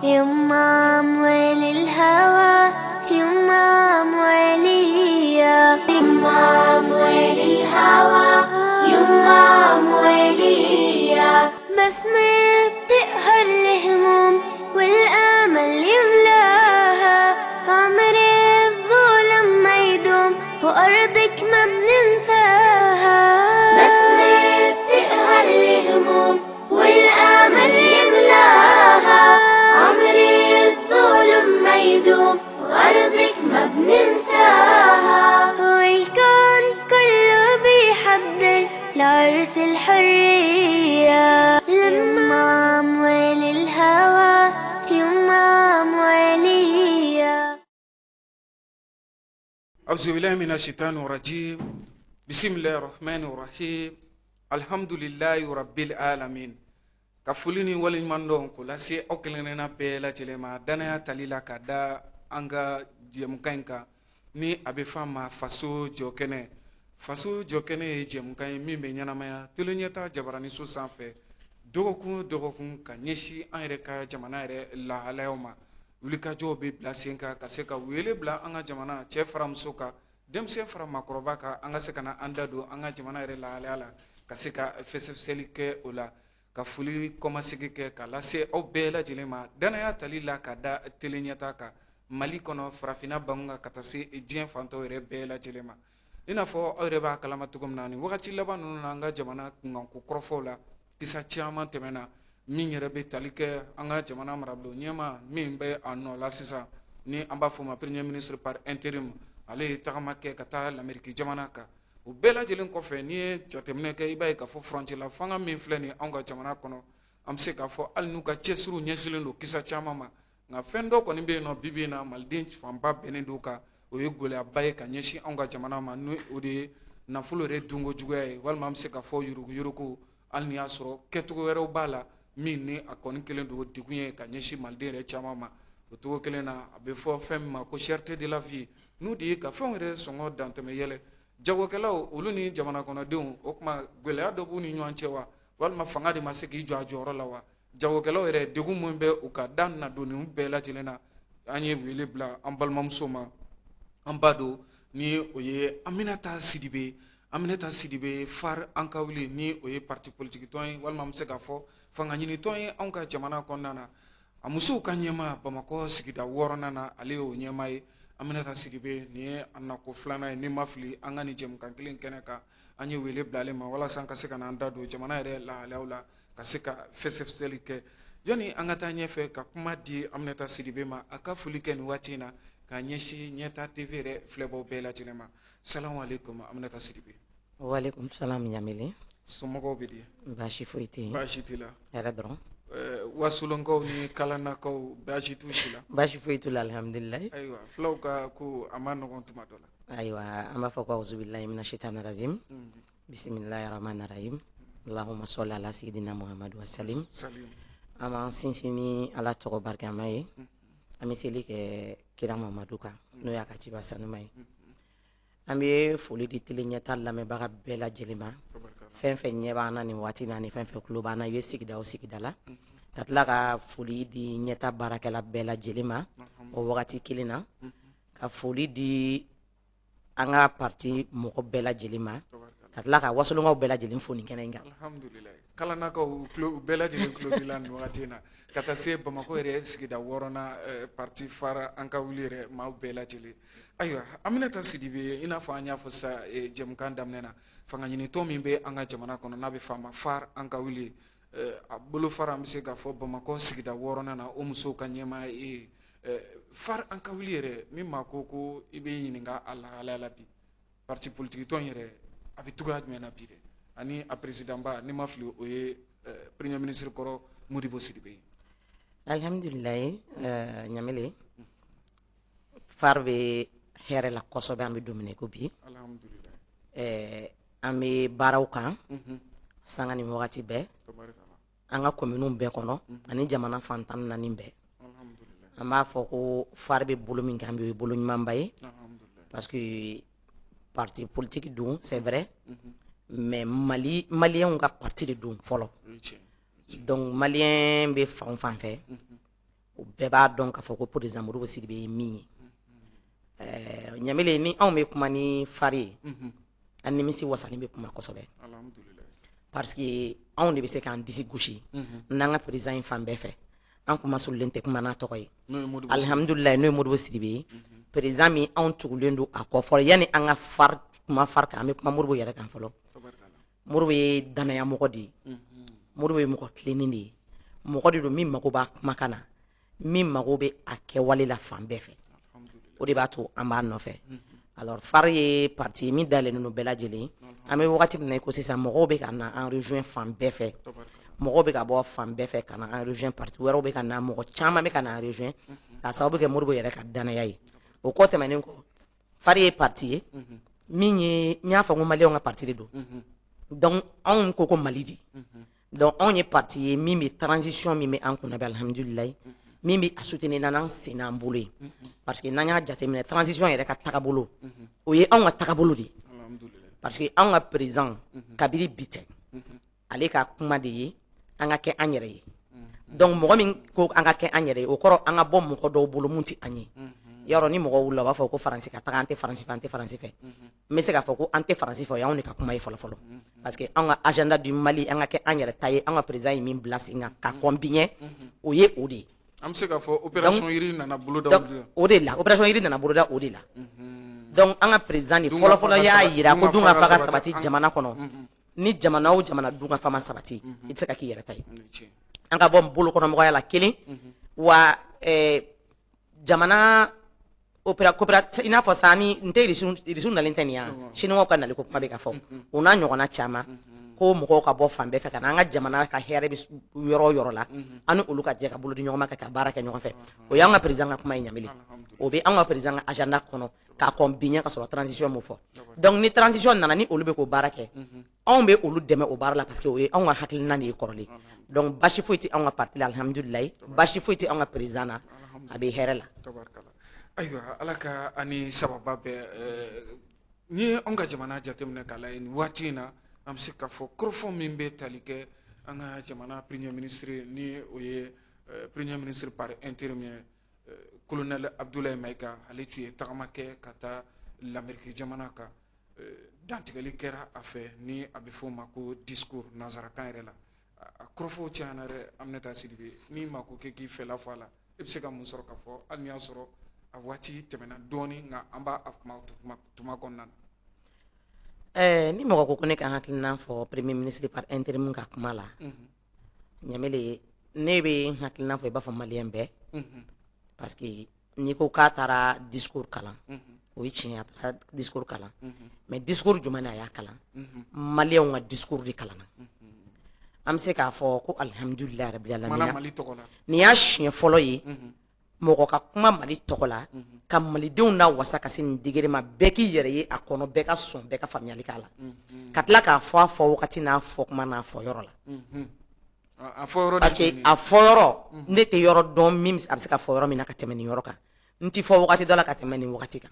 يما أموال الهوى يما أمواليا يما أموال الهوى يما أمواليا بسمة بتقهر الهموم والأمل يملاها عمر الظلم ما يدوم وأرضك ما بننساها بسمة بتقهر الهموم والأمل يملاها عمر الظلم ما يدوم وأرضك ما بننساها والكون كله بيحضر لعرس الحرية لما أموال الهوى يما أموالية. أعوذ بالله من الشيطان الرجيم، بسم الله الرحمن الرحيم، الحمد لله رب العالمين. Ka foli ni waleɲuman dɔn k'o lase aw kelenkelenna bɛɛ lajɛlen ma danaya tali la ka da an ka jɛmukan in kan ni a bɛ f'a ma Faso Jɔkɛnɛ. Faso Jɔkɛnɛ ye jɛmukan ye min bɛ ɲɛnamaya Tele Ɲɛta jabaraniso sanfɛ dɔgɔkun o dɔgɔkun ka ɲɛsin an yɛrɛ ka jamana yɛrɛ lahalayaw ma. Wulikajɔw bɛ bila sen kan ka se ka wele bila an ka jamana cɛ fara muso kan, denmisɛn fara maakɔrɔba kan, an ka se ka na an da don an ka jamana yɛrɛ lahalaya la, ka se ka fɛsɛfɛsɛli kɛ o la. Ka foli kɔmasegin kɛ ka lase aw bɛɛ lajɛlen ma danaya tali la ka da Tele Ɲɛta kan Mali kɔnɔ, farafinna bangun kan, ka taa se diɲɛ fantɔw yɛrɛ bɛɛ lajɛlen ma. I n'a fɔ aw yɛrɛ b'a kalama cogo min na, nin wagati laban ninnu na, an ka jamana kunkanko kɔrɔfɔw la, kisa caman tɛmɛna min yɛrɛ bɛ tali kɛ an ka jamana marabolo ɲɛma min bɛ a nɔ la sisan ni an b'a fɔ o ma premier ministre par intérim. Ale ye tagama kɛ ka taa Lameriki jamana kan. O bɛɛ lajɛlen kɔfɛ, n'i ye jateminɛ kɛ, i b'a ye k'a fɔ furancɛla fanga min filɛ nin anw ka jamana kɔnɔ, an bɛ se k'a fɔ hali n'u ka cɛsiriw ɲɛsinlen don kisa caman ma, nka fɛn dɔ kɔni bɛ yen nɔ bi bi in na maliden fanba bɛnnen don kan, o ye gɛlɛyaba ye ka ɲɛsin anw ka jamana ma, n'o o de ye nafolo yɛrɛ dunko juguya ye, walima an bɛ se k'a fɔ yuruguyurugu, hali n'i y'a sɔrɔ kɛcogo wɛrɛw b'a la min ni a kɔni kelen don degun ye ka ɲɛsin maliden yɛrɛ caman ma. O cogo kelen na, a bɛ fɔ fɛn min ma ko cherté de la vie, n'o de ye ka fɛnw yɛrɛ sɔngɔ dantɛmɛ yɛlɛ. Jagokɛlaw olu ni jamana kɔnɔdenw, o tuma gɛlɛya dɔ b'u ni ɲɔgɔn cɛ wa, walima fanga de ma se k'i jɔ a jɔyɔrɔ la wa? Jagokɛlaw yɛrɛ, degun min bɛ u ka da na don ninnu bɛɛ lajɛlen na, an ye wele bila an balimamuso ma, an ba don ni o ye Aminata Sidibe. Aminata Sidibe, FARE An Ka Wuli, ni o ye parti politique tɔn ye, walima an bɛ se k'a fɔ fanga ɲinitɔn ye anw ka jamana kɔnɔna na, a musow ka ɲɛmaa Bamakɔ sigida wɔɔrɔnan na, ale y'o ɲɛmaa ye. Aminata Sidibe, nin ye a nako filanan ye ni ma fili an ka nin jɛmukan kelen kɛnɛ kan. An ye wele bila ale ma walasa an ka se ka n'an da don jamana yɛrɛ lahalayaw la, ka se ka fɛsɛfɛsɛli kɛ. Yanni an ka taa ɲɛfɛ ka kuma di Aminata Sidibe ma, a ka foli kɛ nin waati in na k'a ɲɛsin Ɲɛta TV yɛrɛ filɛbaw bɛɛ lajɛlen ma. Salamu aleykum, Aminata Sidibe. Waaleykum salam, Ɲamile. Somɔgɔw bɛ di? Baasi foyi tɛ yen. Baasi t'i la? Hɛrɛ dɔrɔn. Wasolonkaw ni Kalanakaw, baasi t'u si la? Baasi foyi t'u la, alihamudulilayi. Ayiwa, fulaw ka ko a ma nɔgɔn tuma dɔ la. Ayiwa, an b'a fɔ ko auzubilahi mina shaitani rajim, bisimilahi rahmani rahim, allahumma salli ala sayidina muhammadu wa salim. Salim. An b'an sinsin ni Ala tɔgɔ barikama ye. An bɛ seli kɛ kira Mamadu kan, n'o y'a ka ciba sanuma ye. An bɛ foli di Tele Ɲɛta lamɛnbaga bɛɛ lajɛlen ma, fɛn fɛn ɲɛ b'an na nin waati na ni fɛn fɛn tulo b'an na, i bɛ sigida o sigida la. Ka tila ka foli di Ɲɛta baarakɛla bɛɛ lajɛlen ma o wagati kelen na, ka foli di an ka parti mɔgɔ bɛɛ lajɛlen ma, ka tila ka wasolonkaw bɛɛ lajɛlen fo nin kɛnɛ in kan. Alhamdulilayi, Kalanakaw bɛɛ lajɛlen tulo b'i la nin wagati in na, ka taa se Bamakɔ yɛrɛ sigida wɔɔrɔnan parti FARE An Ka Wuli yɛrɛ maaw bɛɛ lajɛlen. Ayiwa, Aminata Sidibe, i n'a fɔ an y'a fɔ sisan jɛmukan daminɛ na, fanga ɲinitɔn min bɛ an ka jamana kɔnɔ n'a bɛ f'a ma FARE An Ka Wuli, a bolofara an bɛ se k'a fɔ Bamakɔ sigida wɔɔrɔnan na, o musow ka ɲɛmaa ye. FARE An Ka Wuli yɛrɛ, ni maa ko ko i bɛ ɲininka a lahalaya la bi, parti politique tɔn yɛrɛ a bɛ cogoya jumɛn na bi dɛ, ani a président ba, ni ma fili o ye premier ministre kɔrɔ Modibo Sidibe ye? Alihamudulilayi, Ɲamile, FARE bɛ hɛrɛ la kosɛbɛ an bɛ don min na i ko bi. Alihamudulilayi. An bɛ baaraw kan sanga ni wagati bɛɛ an ka kominiw bɛɛ kɔnɔ ani jamana fan 14 bɛɛ. An b'a fɔ ko FARE bɛ bolo min kan bi, o ye bolo ɲumanba ye, parce que parti politique don, c'est vrai, mais Mali maliyɛnw ka parti de don fɔlɔ. Donc maliyɛn bɛ fan o fan fɛ. O bɛɛ b'a dɔn k'a fɔ ko président Modibo Sidibe ye min ye. Ɲamele, ni anw bɛ kuma ni fari ye, an nimisi wasalen bɛ kuma kosɛbɛ, parce que anw de bɛ se k'an disi gosi n'an ka président in fan bɛɛ fɛ. An kuma surulen tɛ kuma n'a tɔgɔ ye, alihamudulilayi, n'o ye Modibo Sidibe ye, président min anw tugulen don a kɔ fɔlɔ. Yanni an ka fari kuma fari kan, an bɛ kuma Modibo yɛrɛ kan fɔlɔ. Modibo ye danayamɔgɔ de ye, Modibo ye mɔgɔ tilennen de ye, mɔgɔ de don min mago b'a kumakan na, min mago bɛ a kɛwale la fan bɛɛ fɛ. O de b'a to an b'a nɔfɛ. Alors, FARE ye parti ye min dayɛlɛnnen don bɛɛ lajɛlen. An bɛ wagati min na i ko sisan, mɔgɔw bɛ ka na an rejoint fan bɛɛ fɛ, mɔgɔw bɛ ka bɔ fan bɛɛ fɛ ka na an rejoint, parti wɛrɛw bɛ ka na, mɔgɔ caman bɛ ka na an rejoint k'a sababu kɛ Modibo yɛrɛ ka danaya ye. O kɔ tɛmɛnen kɔ, FARE ye parti ye min ye, n y'a fɔ ko maliyɛnw ka parti de don. Donc anw ko ko Mali de. Donc anw ye parti ye min bɛ transition min bɛ an kunna bi, alihamudulilayi, min bɛ a soutenir n'an sen n'an bolo ye, parce que n'an y'a jateminɛ, transition yɛrɛ ka tagabolo, o ye anw ka tagabolo de ye, parce que anw ka président, kabiri bi tɛ, ale ka kuma de ye an ka kɛ an yɛrɛ ye. Donc mɔgɔ min ko an ka kɛ an yɛrɛ ye, o kɔrɔ an ka bɔ mɔgɔ dɔw bolo mun tɛ an ye. Yarɔ, ni mɔgɔw wulila, u b'a fɔ ko Faransi ka taga, an tɛ Faransi fɛ, an tɛ Faransi fɛ. N bɛ se k'a fɔ ko an tɛ Faransi fɛ, o y'anw de ka kuma ye fɔlɔ fɔlɔ, parce que anw ka agenda du Mali, an ka kɛ an yɛrɛ ta ye, an ka président ye min bila sen kan ka kɔn bi ɲɛ, o ye o de ye. An bɛ se k'a fɔ opération yiri nana boloda o de la. O de la, opération yiri nana boloda o de la. Donc an ka président de fɔlɔ fɔlɔ y'a yira ko dun ka fa ka sabati jamana kɔnɔ. Ni jamana o jamana dun ka fa ma sabati, i tɛ se ka k'i yɛrɛ ta ye. An ka bɔ bolokɔnɔmɔgɔya la kelen wa jamana opéra coopéra i n'a fɔ sa ni n tɛ irisiw nalen tɛ nin yan, siniwaw ka nali ko kuma bɛ ka fɔ, o n'a ɲɔgɔnna caman, ko mɔgɔw ka bɔ fan bɛɛ fɛ ka na an ka jamana ka hɛrɛ bɛ yɔrɔ o yɔrɔ la, an ni olu ka jɛ ka bolo di ɲɔgɔn ma ka baara kɛ ɲɔgɔn fɛ. O y'an ka président ka kuma ye. Ɲamele, o bɛ an ka président ka agenda kɔnɔ k'a kɔn bi ɲɛ ka sɔrɔ transition m'o fɔ. Donc ni transition nana, ni olu bɛ k'o baara kɛ, anw bɛ olu dɛmɛ o baara la, parce que o ye anw ka hakilina de ye kɔrɔlen. Donc basi foyi tɛ anw ka parti la, alihamudulilayi, basi foyi tɛ anw ka président na, a bɛ hɛrɛ la. Ayiwa, Ala ka ani sababa bɛɛ. N'i ye anw ka jamana jateminɛ k'a lajɛ nin waati in na, an bɛ se k'a fɔ kɔrɔfɔ min bɛ tali kɛ an ka jamana premier ministre, ni o ye premier ministre par intérim ye, colonel Abdoulaye Maïga, ale tun ye tagama kɛ ka taa Lamɛriki jamana kan. Dantigɛli kɛra a fɛ ni a bɛ fɔ o ma ko discours nanzarakan yɛrɛ la. A kɔrɔfɔw cayara dɛ. Aminata Sidibe, n'i ma ko k'i fɛla fɔ a la, e bɛ se ka mun sɔrɔ ka fɔ, hali n'i y'a sɔrɔ a waati tɛmɛna dɔɔni, nka an b'a kuma tuma kɔnɔna na? Ni mɔgɔ ko ko ne ka hakilina fɔ premier ministre par intérim ka kuma la, Ɲamele, ne bɛ n hakilina fɔ i b'a fɔ maliyɛn bɛɛ, parce que n'i ko k'a taara discours kalan, o ye tiɲɛ, a taara discours kalan, mais discours jumɛn a y'a kalan? Maliyɛnw ka discours de kalanna. An bɛ se k'a fɔ ko alihamudulilayi rabil alamina, nin y'a siɲɛ fɔlɔ ye mɔgɔ ka kuma Mali tɔgɔ la ka malidenw na wasa ka se nin degré ma, bɛɛ k'i yɛrɛ ye a kɔnɔ, bɛɛ ka sɔn, bɛɛ ka faamuyali k'a la, ka tila k'a fɔ a fɔ wagati n'a fɔ kuma n'a fɔ yɔrɔ la. Parce que a fɔ yɔrɔ, ne tɛ yɔrɔ dɔn min a bɛ se ka fɔ yɔrɔ min na ka tɛmɛ nin yɔrɔ kan. N ti fɔ wagati dɔ la ka tɛmɛ nin wagati kan,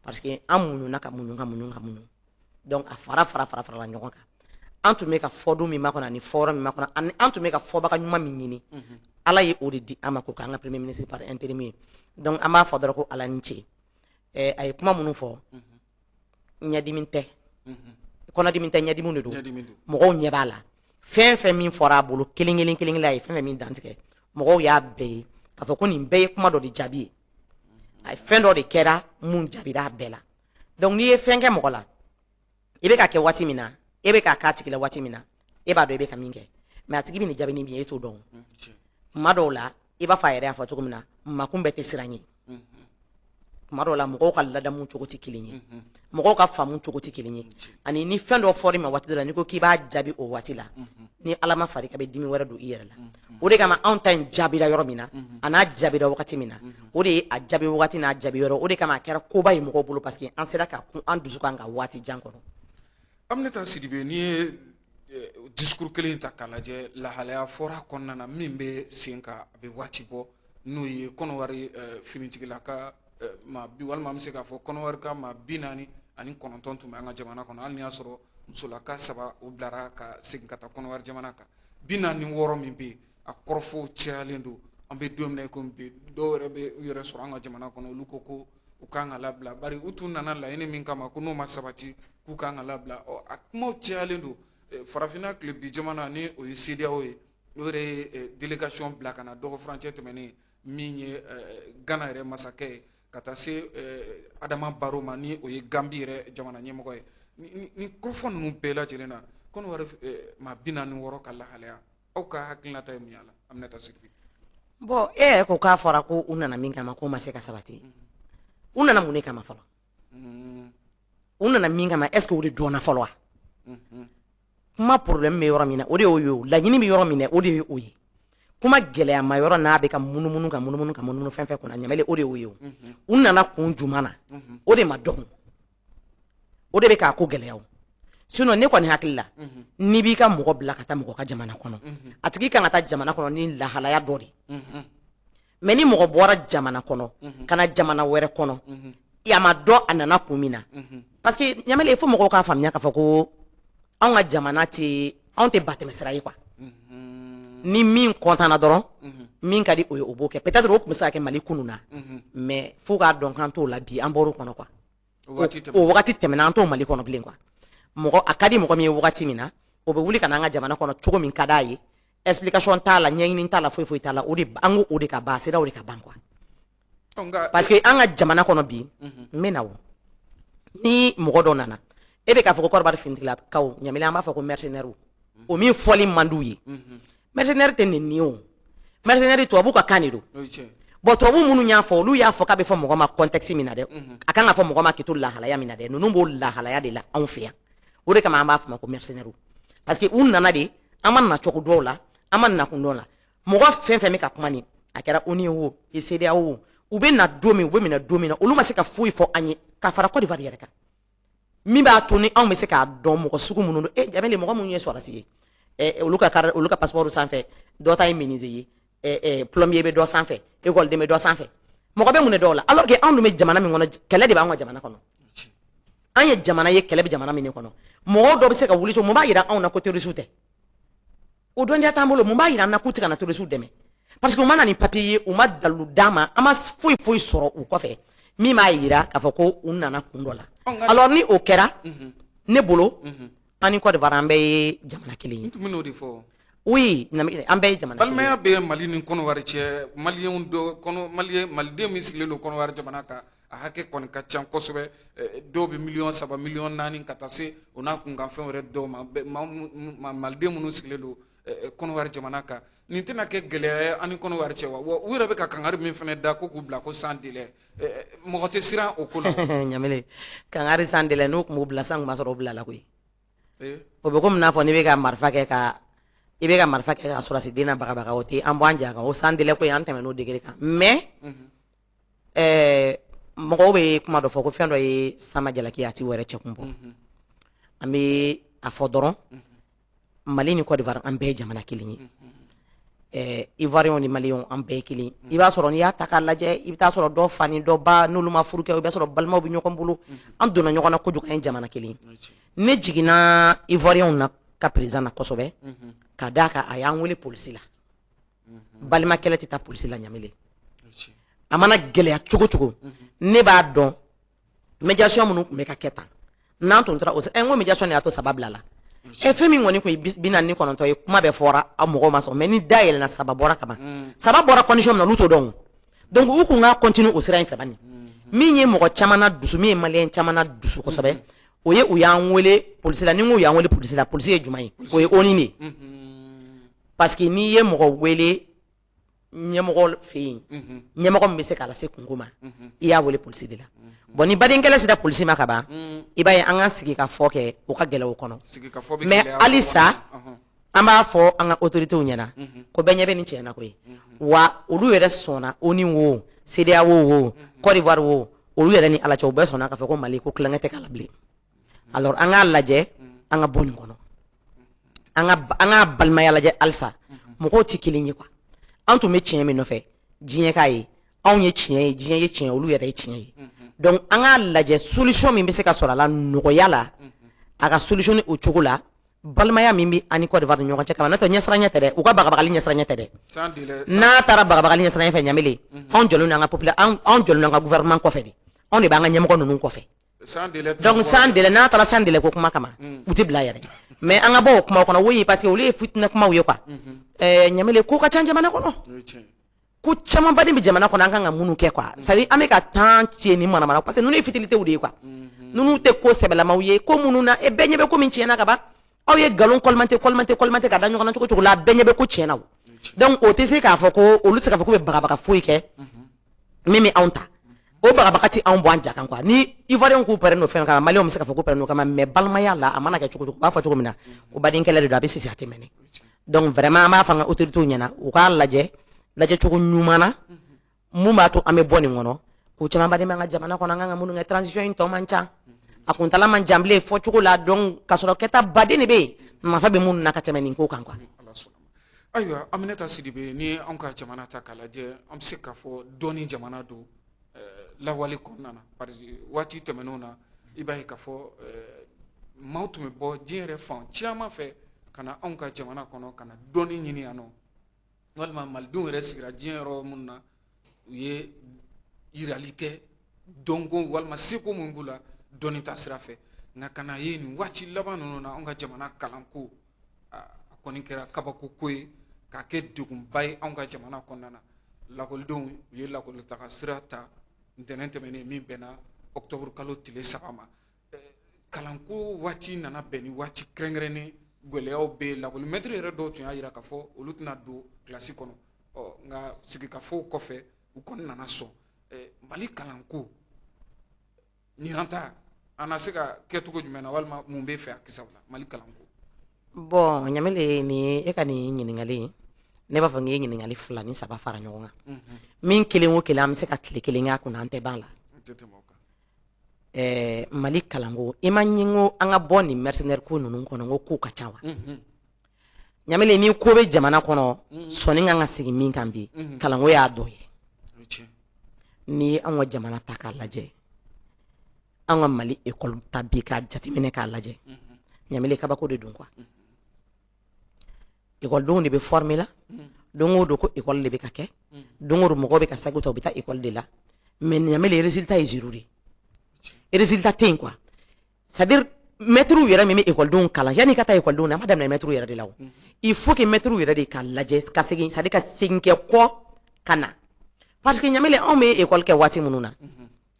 parce que an muɲuna ka muɲu ka muɲu ka muɲu. Donc a fara fara fara farala ɲɔgɔn kan. An tun bɛ ka fɔdon min makɔnɔ ani fɔyɔrɔ min makɔnɔ, ani an tun bɛ ka fɔbaga ɲuman min ɲini, Ala ye o de di an ma k'o k'an ka premier ministre par intérim ye. Donc an b'a fɔ dɔrɔn ko Ala ni ce. A ye kuma minnu fɔ, ɲɛdimi tɛ, kɔnɔdimi tɛ, ɲɛdimi de don. Mɔgɔw ɲɛ b'a la, fɛn fɛn min fɔra a bolo kelen kelen kelen kelen, a ye fɛn fɛn min dantigɛ, mɔgɔw y'a bɛɛ ye k'a fɔ ko nin bɛɛ ye kuma dɔ de jaabi ye. A ye fɛn dɔ de kɛra mun jaabira a bɛɛ la. Donc n'i ye fɛn kɛ mɔgɔ la, i bɛ ka kɛ waati min na, e bɛ k'a k'a tigi la waati min na, e b'a dɔn i bɛ ka min kɛ, mais a tigi bɛ nin jaabi ni min ye, e t'o dɔn. Kuma dɔw la, i b'a fɔ a yɛrɛ y'a fɔ cogo min na, makun bɛɛ tɛ siran ye. Kuma dɔw la, mɔgɔw ka ladamu cogo tɛ kelen ye, mɔgɔw ka faamu cogo tɛ kelen ye. Ani ni fɛn dɔ fɔr'i ma waati dɔ la, n'i ko k'i b'a jaabi o waati la, ni Ala ma far'i kan, bɛ dimi wɛrɛ don i yɛrɛ la. O de kama anw ta in jaabira yɔrɔ min na, a n'a jaabira wagati min na, o de ye a jaabi wagati n'a jaabi yɔrɔ. O de kama a kɛra koba ye mɔgɔw bolo, parce que an sera ka kun an dusu kan ka waati jan kɔnɔ. Aminata Sidibe, n'i ye discours kelen ta k'a lajɛ, lahalaya fɔra kɔnɔna na min bɛ sen kan, a bɛ waati bɔ, n'o ye Kɔnɔwari finitigilaka maa bi, walima an bɛ se k'a fɔ Kɔnɔwari ka maa 49 tun bɛ an ka jamana kɔnɔ, hali n'i y'a sɔrɔ musolaka 3 o bilara ka segin ka taa Kɔnɔwari jamana kan. 46 min bɛ yen, a kɔrɔfɔw cayalen don. An bɛ don min na i komi bi, dɔw yɛrɛ bɛ u yɛrɛ sɔrɔ an ka jamana kɔnɔ, olu ko ko u kan ka labila, bari u tun nana laɲini min kama ko n'o ma sabati, k'u kan ka labila. Ɔ, a kumaw cayalen don. Farafinna tilebin jamana ni o ye CEDEAO ye, o yɛrɛ ye délégation bila ka na dɔgɔ furancɛ tɛmɛnen, min ye Gana yɛrɛ masakɛ ye, ka taa se Adama Baro ma, ni o ye Ganbi yɛrɛ jamana ɲɛmɔgɔ ye. Ni kɔrɔfɔ ninnu bɛɛ lajɛlen na, Kɔnɔwari maa 46 ka lahalaya, aw ka hakilinata ye mun y'a la, Aminata Sidibe? Bon, e yɛrɛ ko k'a fɔra ko u nana min kama, k'o ma se ka sabati. U nana mun de kama fɔlɔ? U nana min kama, est ce que o de dɔnna fɔlɔ wa? Kuma problème bɛ yɔrɔ min na, o de y'o ye. O laɲini bɛ yɔrɔ min na, o de ye o ye. Kuma gɛlɛyama yɔrɔ n'a bɛ ka munumunu ka munumunu ka munumunu fɛn fɛn kunna, ɲamɛlen, o de y'o ye. O u nana kun jumɛn na, o de ma dɔn, o de bɛ k'a ko gɛlɛya. O sinon, ne kɔni hakili la, n'i b'i ka mɔgɔ bila ka taa mɔgɔ ka jamana kɔnɔ, a tigi kan ka taa jamana kɔnɔ ni lahalaya dɔ de. Mais ni mɔgɔ bɔra jamana kɔnɔ ka na jamana wɛrɛ kɔnɔ, a ma dɔn a nana kun min na. Parce que ɲamɛlen, fo mɔgɔw k'a faamuya k'a fɔ ko anw ka jamana tɛ, anw tɛ batɛmɛsira ye quoi. Ni min kɔntanna dɔrɔn, min ka di o ye, o b'o kɛ. Peut-être o tun bɛ se ka kɛ Mali kunun na, mais fo k'a dɔn k'an t'o la bi, an bɔr'o kɔnɔ quoi. O wagati tɛmɛna, an t'o Mali kɔnɔ bilen quoi. Mɔgɔ a ka di mɔgɔ min ye wagati min na, o bɛ wuli ka na an ka jamana kɔnɔ cogo min ka d'a ye. Explication t'a la, ɲɛɲini t'a la, foyi foyi t'a la. O de an ko o de ka ban, a sera o de ka ban quoi. Parce que an ka jamana kɔnɔ bi, n bɛ na o ni mɔgɔ dɔ nana, e bɛ k'a fɔ ko Kɔdiwari finitigilakaw, ɲamile, an b'a fɔ ko mercenaires. O min fɔli man d'u ye, mercenaire tɛ nin ye. O mercenaire, tubabu ka kan de don. Bon, tubabu minnu y'a fɔ, olu y'a fɔ k'a bɛ fɔ mɔgɔ ma contexte min na dɛ, a kan ka fɔ mɔgɔ ma k'i to lahalaya min na dɛ, ninnu b'o lahalaya de la anw fɛ yan. O de kama an b'a fɔ ma ko mercenaires, parce que u nana de, an ma na cogo dɔw la, an ma nakun dɔw la. Mɔgɔ fɛn fɛn bɛ ka kuma nin, a kɛra ONU o, CEDEAO o, u bɛ na don min, u bɛ minɛ don min na, olu ma se ka foyi fɔ an ye ka fara Côte d'Ivoire yɛrɛ kan, min b'a to ni anw bɛ se k'a dɔn mɔgɔ sugu minnu don. E Jamele, mɔgɔ minnu ye sɔrɔdasi ye, olu ka carte, olu ka passeport sanfɛ, dɔ ta ye menuisier ye, plombier bɛ dɔ sanfɛ, école bɛ dɔ sanfɛ, mɔgɔ bɛ mun de dɔw la? Alors que anw dun bɛ jamana min kɔnɔ, kɛlɛ de b'an ka jamana kɔnɔ. An ye jamana ye, kɛlɛ bɛ jamana min kɔnɔ. Mɔgɔw dɔ bɛ se ka wuli cogo mun b'a yira anw na ko terroriste tɛ? O dɔnniya t'an bolo. Mun b'a yira an na k'u tɛ ka na terroriste dɛmɛ? Parce que u ma na ni papier ye, u ma dalilu d'an ma, an ma foyi foyi sɔrɔ u kɔfɛ min b'a yira k'a fɔ ko u nana kun dɔ la. Alors ni o kɛra, ne bolo, an ni Côte d'Ivoire, an bɛɛ ye jamana kelen ye. N tun bɛ n'o de fɔ. Oui, an bɛɛ ye jamana kelen ye. Balimaya bɛ Mali ni Kɔnɔwari cɛ. Maliyɛnw dɔ kɔnɔ, maliyɛn, maliden min sigilen don Kɔnɔwari jamana kan, a hakɛ kɔni ka ca kosɛbɛ. Dɔw bɛ miliyɔn 3, miliyɔn 4, ka taa se o n'a kunkanfɛnw yɛrɛ dɔw ma. Maliden minnu sigilen don Kɔnɔwari jamana kan, nin tɛna kɛ gɛlɛya ye an ni Kɔnɔwari cɛ wa? Wa u yɛrɛ bɛ ka kangari min fana da ko k'u bila ko sans délai, mɔgɔ tɛ siran o ko la. Ɲamele, kangari sans délai, n'u tun b'o bila san, tun b'a sɔrɔ o bilala koyi. O bɛ komi n'a fɔ n'i bɛ ka marifa kɛ ka i bɛ ka marifa kɛ ka sɔrɔsi den na bagabaga, o tɛ an bɔ an ja kan. O sans délai ko in, an tɛmɛn'o degré kan. Mais mɔgɔw bɛ kuma dɔ fɔ ko fɛn dɔ ye sama jalaki, a ti wɛrɛ cɛkun bɔ. An bɛ a fɔ dɔrɔn, Mali ni Côte d'Ivoire, an bɛɛ ye jamana kelen ye. Ivoiriyɛnw ni Maliyɛnw, an bɛɛ ye kelen. I b'a sɔrɔ n'i y'a ta k'a lajɛ, i bɛ taa sɔrɔ dɔ fa ni dɔ ba, n'olu ma furu kɛ, i b'a sɔrɔ balimaw bɛ ɲɔgɔn bolo. An donna ɲɔgɔn na kojugu, an ye jamana kelen. Ne jiginna Ivoiriyɛnw na ka président na kosɛbɛ, ka d'a kan a y'an wele polisi la. Balimakɛlɛ tɛ taa polisi la, ɲamele. A mana gɛlɛya cogo cogo, ne b'a dɔn médiation minnu tun bɛ ka kɛ tan, n'an tun taara o, n ko médiation de y'a to saba bila la. Fɛn min kɔni kun ye 49 ye, kuma bɛɛ fɔra, a mɔgɔw ma sɔn. Mais ni da yɛlɛnna, saba bɔra ka ban. Saba bɔra condition min na, olu t'o dɔn. Donc u kun ka continuer o sira in fɛ bani. Min ye mɔgɔ caman na dusu, min ye maliyɛn caman na dusu kosɛbɛ, o ye u y'an wele polisi la. Ni n ko u y'an wele polisi la, polisi ye jumɛn ye? O ye ONU de ye. Parce que n'i ye mɔgɔ wele ɲɛmɔgɔ fɛ yen, ɲɛmɔgɔ min bɛ se k'a lase kunko ma, i y'a wele polisi de la. Bon, ni badenkɛlɛ sera polisi ma ka ban, i b'a ye an ka sigi ka fɔ kɛ, o ka gɛlɛ o kɔnɔ. Mais halisa an b'a fɔ an ka autorités ɲɛna ko bɛɛ ɲɛ bɛ nin tiɲɛ na koyi. Wa olu yɛrɛ sɔnna, ONU wo, CEDEAO wo, Côte d'Ivoire wo, olu yɛrɛ ni Ala cɛ, u bɛɛ sɔnna k'a fɔ ko Mali ko tulonkɛ tɛ k'a la bilen. Alors an k'a lajɛ, an ka bɔ nin kɔnɔ, an ka balimaya lajɛ halisa. Mɔgɔw tɛ kelen ye quoi. An tun bɛ tiɲɛ min nɔfɛ, diɲɛ k'a ye anw ye tiɲɛ ye, diɲɛ ye tiɲɛ, olu yɛrɛ ye tiɲɛ ye. Donc an k'a lajɛ, solution min bɛ se ka sɔrɔ a la nɔgɔya la, a ka solution o cogo la. Balimaya min bɛ an ni Côte d'Ivoire ni ɲɔgɔn cɛ kama, n'o tɛ ɲɛsiranɲɛ tɛ dɛ, u ka bagabagali ɲɛsiranɲɛ tɛ dɛ. Sans délai. N'a taara bagabagali ɲɛsiranɲɛ fɛ, Ɲamele, anw jɔlen don an ka popula anw jɔlen don an ka gouvernement kɔfɛ de, anw de b'an ka ɲɛmɔgɔ ninnu kɔfɛ. Sans délai. Donc sans délai, n'a taara sans délai ko kuma kama, u tɛ bila yɛrɛ. Mais an ka bɔ o kuma kɔnɔ, oui, parce que olu ye fitinɛ kumaw ye quoi. Ɲamele, ko ka ca jamana kɔnɔ. O ye tiɲɛ ye. Ko camanba de bɛ jamana kɔnɔ, an kan ka minnu kɛ quoi. C'est à dire an bɛ ka temps tiɲɛ ni manamana, parce que ninnu ye futilités de ye quoi. Ninnu tɛ ko sɛbɛlamaw ye, ko minnu na e bɛɛ ɲɛ bɛ ko min tiɲɛna ka ban. Aw ye nkalon kɔlimante kɔlimante kɔlimante ka da ɲɔgɔn na cogo cogo la, a bɛɛ ɲɛ bɛ ko tiɲɛna o. Donc o tɛ se k'a fɔ ko olu tɛ se k'a fɔ k'u bɛ bagabaga foyi kɛ min bɛ anw ta. O bagabaga tɛ anw bɔ an ja kan quoi. Ni Ivoirien k'u pɛrɛn n'o fɛn kama, Maliyɛnw bɛ se k'a fɔ k'u pɛrɛn n'o kama, mais balimaya la, a mana kɛ cogo cogo, u b'a fɔ cogo min na ko baden kɛlɛ de don, a bɛ sisi a tɛ mɛnɛ. Donc vraiment, an b'a fɔ an ka autorités ɲɛna, u k'a lajɛ lajɛ cogo ɲuman na mun b'a to an bɛ bɔ nin kɔnɔ. Ko camanba de b'an ka jamana kɔnɔ, an kan ka minnu kɛ. Transition in tɔ man ca, a kuntala man jan bilen fɔ cogo la. Donc k'a sɔrɔ kɛta baden de bɛ yen, nafa bɛ minnu na ka tɛmɛ nin ko kan quoi. Ala sɔnna ma. Ayiwa, Aminata Sidibe, ni anw ka jamana ta k'a lajɛ, an bɛ se k'a fɔ dɔɔni jamana don lawale kɔnɔna na, parce que waati tɛmɛnenw na, i b'a ye k'a fɔ maaw tun bɛ bɔ diɲɛ yɛrɛ fan caman fɛ ka na anw ka jamana kɔnɔ ka na dɔɔni ɲini yan nɔ, walima malidenw yɛrɛ sigira diɲɛ yɔrɔ minnu na, u ye yirali kɛ dɔnko walima seko min b'u la dɔnni ta sira fɛ. Nka ka na ye nin waati laban ninnu na, anw ka jamana kalanko a kɔni kɛra kabako ko ye, k'a kɛ degunba ye anw ka jamana kɔnɔna na. Lakɔlidenw u ye lakɔlitaga sira ta ntɛnɛn tɛmɛnen min bɛnna octobre kalo tile 3 ma. Kalanko waati nana bɛn ni waati kɛrɛnkɛrɛnnen gɛlɛyaw bɛ yen. Lakɔlimɛtiri yɛrɛ dɔw tun y'a jira k'a fɔ olu tɛna don kilasi kɔnɔ. Ɔ nka sigikafɔw kɔfɛ, u kɔni nana sɔn. Mali kalanko ɲinan ta, a na se ka kɛ cogo jumɛn na, walima mun bɛ fɛ a kisaw la, Mali kalanko? Bon, Ɲamele, nin e ka nin ɲininkali in, ne b'a fɔ n k'i ye ɲininkali fila ni saba fara ɲɔgɔn kan. Min kelen o kelen, an bɛ se ka tile kelen k'a kunna, an tɛ ban la. N tɛ tɛmɛ o kan. Mali kalanko, i ma ɲi ko an ka bɔ nin mercenaire ko ninnu kɔnɔ, n ko kow ka ca wa. Ɲamele, ni ko bɛ jamana kɔnɔ, sɔnni kan ka sigi min kan bi, kalanko y'a dɔ ye. O ye tiɲɛ. N'i ye anw ka jamana ta k'a lajɛ, an ka Mali école ta bi k'a jateminɛ k'a lajɛ, Ɲamele, kabako de don quoi. Ekɔlidenw de bɛ former la don o don, ko école de bɛ ka kɛ don o don, mɔgɔw bɛ ka sac ta, u bɛ taa école de la. Mais Ɲamele, résultat ye zéro de ye, résultat tɛ yen quoi. C'est à dire maître yɛrɛ min bɛ ekɔlidenw kalan, yanni i ka taa ekɔlidenw na, an b'a daminɛ maître yɛrɛ de la. O il faut que maître yɛrɛ de ka lajɛ ka segin, c'est à dire ka segin kɛ kɔ ka na, parce que Ɲamele, anw bɛ école kɛ waati minnu na,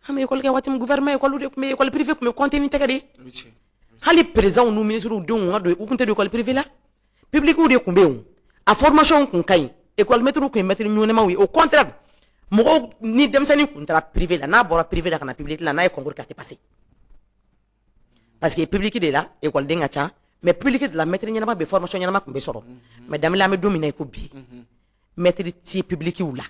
an bɛ école kɛ waati min, gouvernement école de tun bɛ, école privée tun bɛ compter ni tɛgɛ de ye. O ye tiɲɛ. Hali président n'u ministres denw ka don, u tun tɛ don école privée la, public de tun bɛ yen. A formation kun ka ɲi, école maître kun ye maître ɲɛnamaw ye. Au contraire, mɔgɔw ni denmisɛnnin kun taara privé la, n'a bɔra privé la ka na public la, n'a ye concours kɛ, a tɛ passer, parce que public de la école ka ca. Mais public de la, maître ɲɛnama bɛ, formation ɲɛnama tun bɛ sɔrɔ. Mais Danbele, an bɛ don min na i ko bi, maître ti public la.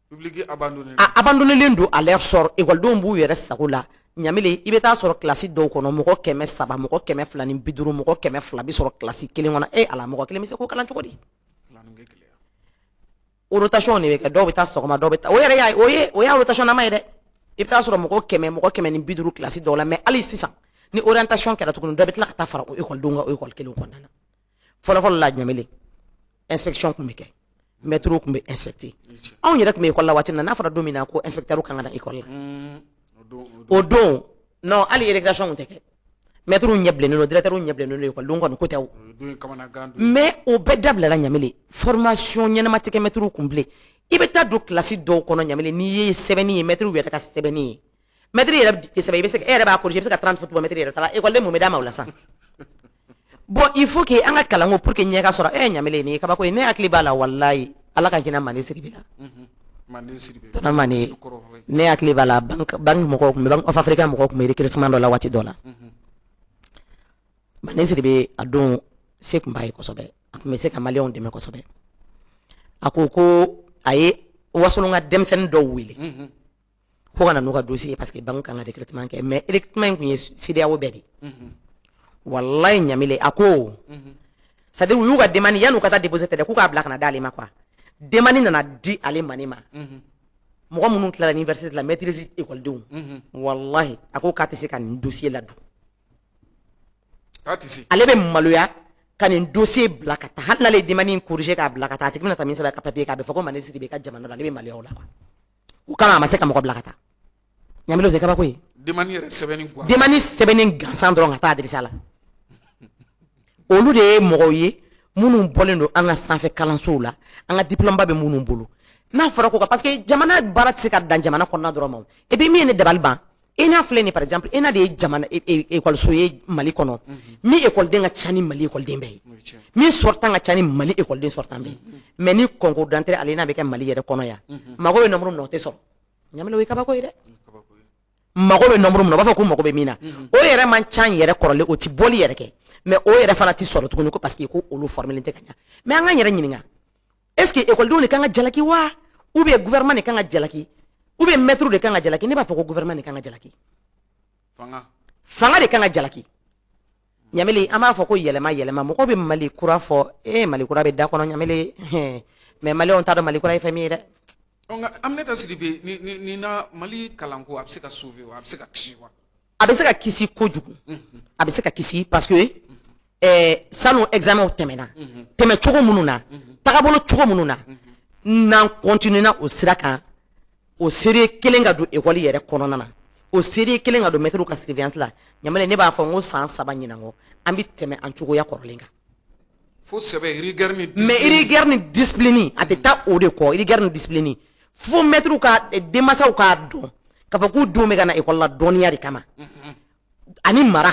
Public abandonné. A abandonnélen don à leur sort, ekɔlidenw b'u yɛrɛ sago la. Ɲamele, i bɛ taa sɔrɔ kilasi dɔw kɔnɔ, mɔgɔ 300, mɔgɔ 250, mɔgɔ 200 bɛ sɔrɔ kilasi kelen kɔnɔ. E Ala, mɔgɔ kelen bɛ se k'o kalan cogo di? Kalan bɛ gɛlɛya. O rotation de bɛ kɛ, dɔw bɛ taa sɔgɔma, dɔw bɛ taa, o yɛrɛ y'a o ye o y'a rotation nama ye dɛ. I bɛ taa sɔrɔ mɔgɔ 100, mɔgɔ 150 kilasi dɔw la. Mais hali sisan, ni orientation kɛra tuguni, dɔ bɛ tila ka taa fara o ekɔlidenw kan o ekɔli kelen kɔnɔna na. Fɔlɔ-fɔlɔ la, Ɲamele, inspection tun bɛ kɛ, maître tun bɛ inspecter. Anw yɛrɛ tun bɛ école la waati min na, n'a fɔra don min na ko inspecteur kan ka na école la, O don o don non, hali récréation tun tɛ kɛ. Maître ɲɛ bilennen don, directeur ɲɛ bilennen don, ekɔlidenw kɔni ko tɛ o. O don ye kamanagan don. Mais o bɛɛ dabilala, Ɲamele. Formation ɲɛnama tɛ kɛ maître kun bilen. I bɛ taa don kilasi dɔw kɔnɔ, Ɲamele, n'i ye sɛbɛnni ye, maître yɛrɛ ka sɛbɛnni ye, maître yɛrɛ tɛ sɛbɛn, i bɛ se e yɛrɛ b'a corriger, i bɛ se ka 30 fautes bɔ maître yɛrɛ ta la. Ekɔliden, mun bɛ d'a ma o la sisan? Bon, il faut que an ka kalanko pour que ɲɛ ka sɔrɔ. Ɲamele, nin ye kabako ye. Ne hakili b'a la, walayi, Ala ka hinɛ Mande Sidibe la. Mande Sidibe. Tonton Mande. Sikɔrɔ, oui. Ne hakili b'a la, banque mɔgɔw tun bɛ, Banque of Africa mɔgɔw tun bɛ recrutement dɔ la waati dɔ la. Mande Sidibe, a don se tun b'a ye kosɛbɛ, a tun bɛ se ka maliyɛnw dɛmɛ kosɛbɛ. A ko ko a ye Wasolon ka denmisɛnnin dɔw wele ko ka na n'u ka dossier ye, parce que banque kan ka recrutement kɛ. Mais recrutement in tun ye CEDEAO bɛɛ de ye. Walayi Ɲamile, a ko c'est à dire u y'u ka demande, yan'u ka taa déposer tɛ dɛ, k'u k'a bila ka na d'ale ma quoi. Demande nana di ale Mane ma, mɔgɔ minnu tilara université la, maîtrise ekɔlidenw. Walahi, a ko k'a tɛ se ka nin dossier ladon. K'a tɛ se. Ale bɛ maloya ka nin dossier bila ka taa, hali n'ale ye demande in corriger k'a bila ka taa, a tigi bɛna taa min sɛbɛn ka papier kan, a bɛ fɔ ko Mali Sidibe ka jamana la, ale bɛ maloya o la quoi. O kama a ma se ka mɔgɔ bila ka taa. Ɲamile, o tɛ kabako ye. Demande yɛrɛ sɛbɛnni gansan. Demande sɛbɛnni gansan dɔrɔn ka taa adressé a la. Olu de ye mɔgɔw ye minnu bɔlen don an ka sanfɛ kalansow la, an ka diplôme ba bɛ minnu bolo. N'a fɔra ko ka, parce que jamana baara tɛ se ka dan jamana kɔnɔna dɔrɔn ma. Et puis min ye ne dabali ban, ENA filɛ nin, par exemple, ENA de ye jamana ekɔliso ye Mali kɔnɔ min ekɔliden ka ca ni Mali ekɔliden bɛɛ ye, min sortant ka ca ni Mali ekɔliden sortant bɛɛ ye. Mais ni concours d'entrée à l'ENA bɛ kɛ Mali yɛrɛ kɔnɔ yan, mago bɛ nombre min na, o tɛ sɔrɔ. Ɲamile, o ye kabako ye dɛ. Mago bɛ nombre min na, u b'a fɔ k'u mago bɛ min na, o yɛrɛ man ca yɛrɛ kɔrɔlen, o ti bɔli yɛrɛ kɛ, mais o yɛrɛ fana ti sɔrɔ tuguni ko parce que ko olu formelen tɛ ka ɲa. Mais an k'an yɛrɛ ɲininka, est ce que ekɔlidenw de kan ka jalaki wa, ou bien gouvernement de kan ka jalaki, ou bien maître de kan ka jalaki? Ne b'a fɔ ko gouvernement de kan ka jalaki. Fanga. Fanga de kan ka jalaki. Ɲamele, an b'a fɔ ko yɛlɛma yɛlɛma, mɔgɔw bɛ Mali kura fɔ, Mali kura bɛ da kɔnɔ Ɲamele, mais maliyɛnw t'a dɔn Mali kura ye fɛn min ye dɛ. Nka Aminata Sidibe, ni na Mali kalanko, a bɛ se ka sauver wa, a bɛ se ka kisi wa? A bɛ se ka kisi kojugu, a bɛ se ka kisi, parce que sanu examen tɛmɛna tɛmɛ cogo minnu na, tagabolo cogo minnu na, n'an continuer na o sira kan, o sérieux kelen ka don école yɛrɛ kɔnɔna na, o sérieux kelen ka don maître ka surveillance la, Ɲamele, ne b'a fɔ n ko san 3 ɲinan kɔ, an bɛ tɛmɛ an cogoya kɔrɔlen kan. Fo sɛbɛ, rigueur ni Mais discipline. Rigueur ni discipline, a tɛ taa o de kɔ. Rigueur ni discipline, fo maître ka denmansaw k'a dɔn k'a fɔ k'u denw bɛ ka na école la dɔnniya de kama ani mara,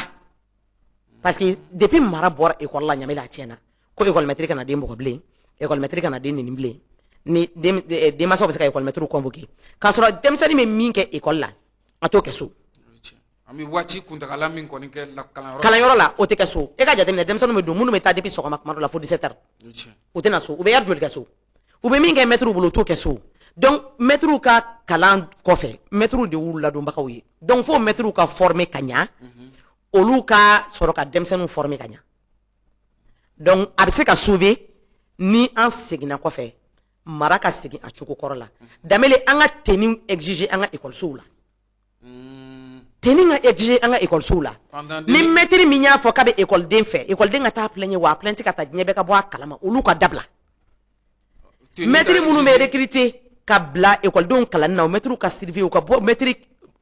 parce que depuis mara bɔra école la, Ɲamele, a tiɲɛna. Ko école maître kana den bugɔ bilen, école maître kana den neni bilen, ni denmansaw bɛ se ka école maître convoquer k'a sɔrɔ denmisɛnnin bɛ min kɛ école la, a t'o kɛ so. An bɛ waati kuntagala min kɔni kɛ la kalanyɔrɔ. Kalanyɔrɔ la, o tɛ kɛ so. E ka jateminɛ, denmisɛnninw bɛ don, minnu bɛ taa depuis sɔgɔma, kuma dɔ la fo 17 heures, u tɛ na so. U bɛ heure joli kɛ so? U bɛ min kɛ maître bolo, u t'o kɛ so. Donc maître ka kalan kɔfɛ, maître de y'u ladonbagaw ye. Donc fo maître ka former ka ɲa, olu ka sɔrɔ ka denmisɛnninw former ka ɲa. Donc a bɛ se ka sauver ni an seginna kɔfɛ, mara ka segin a cogo kɔrɔ la. Danbele, an ka tenue exiger an ka ekɔlisow la, tenue ka exiger an ka ekɔlisow la. Ni maître min y'a fɔ k'a bɛ ekɔliden fɛ, ekɔliden ka taa plainte, wa a plainte ka taa, diɲɛ bɛɛ ka bɔ a kalama, olu ka dabila. Maître minnu bɛ recruter ka bila ekɔlidenw kalanni na, o maître ka surveiller, u ka bɔ maître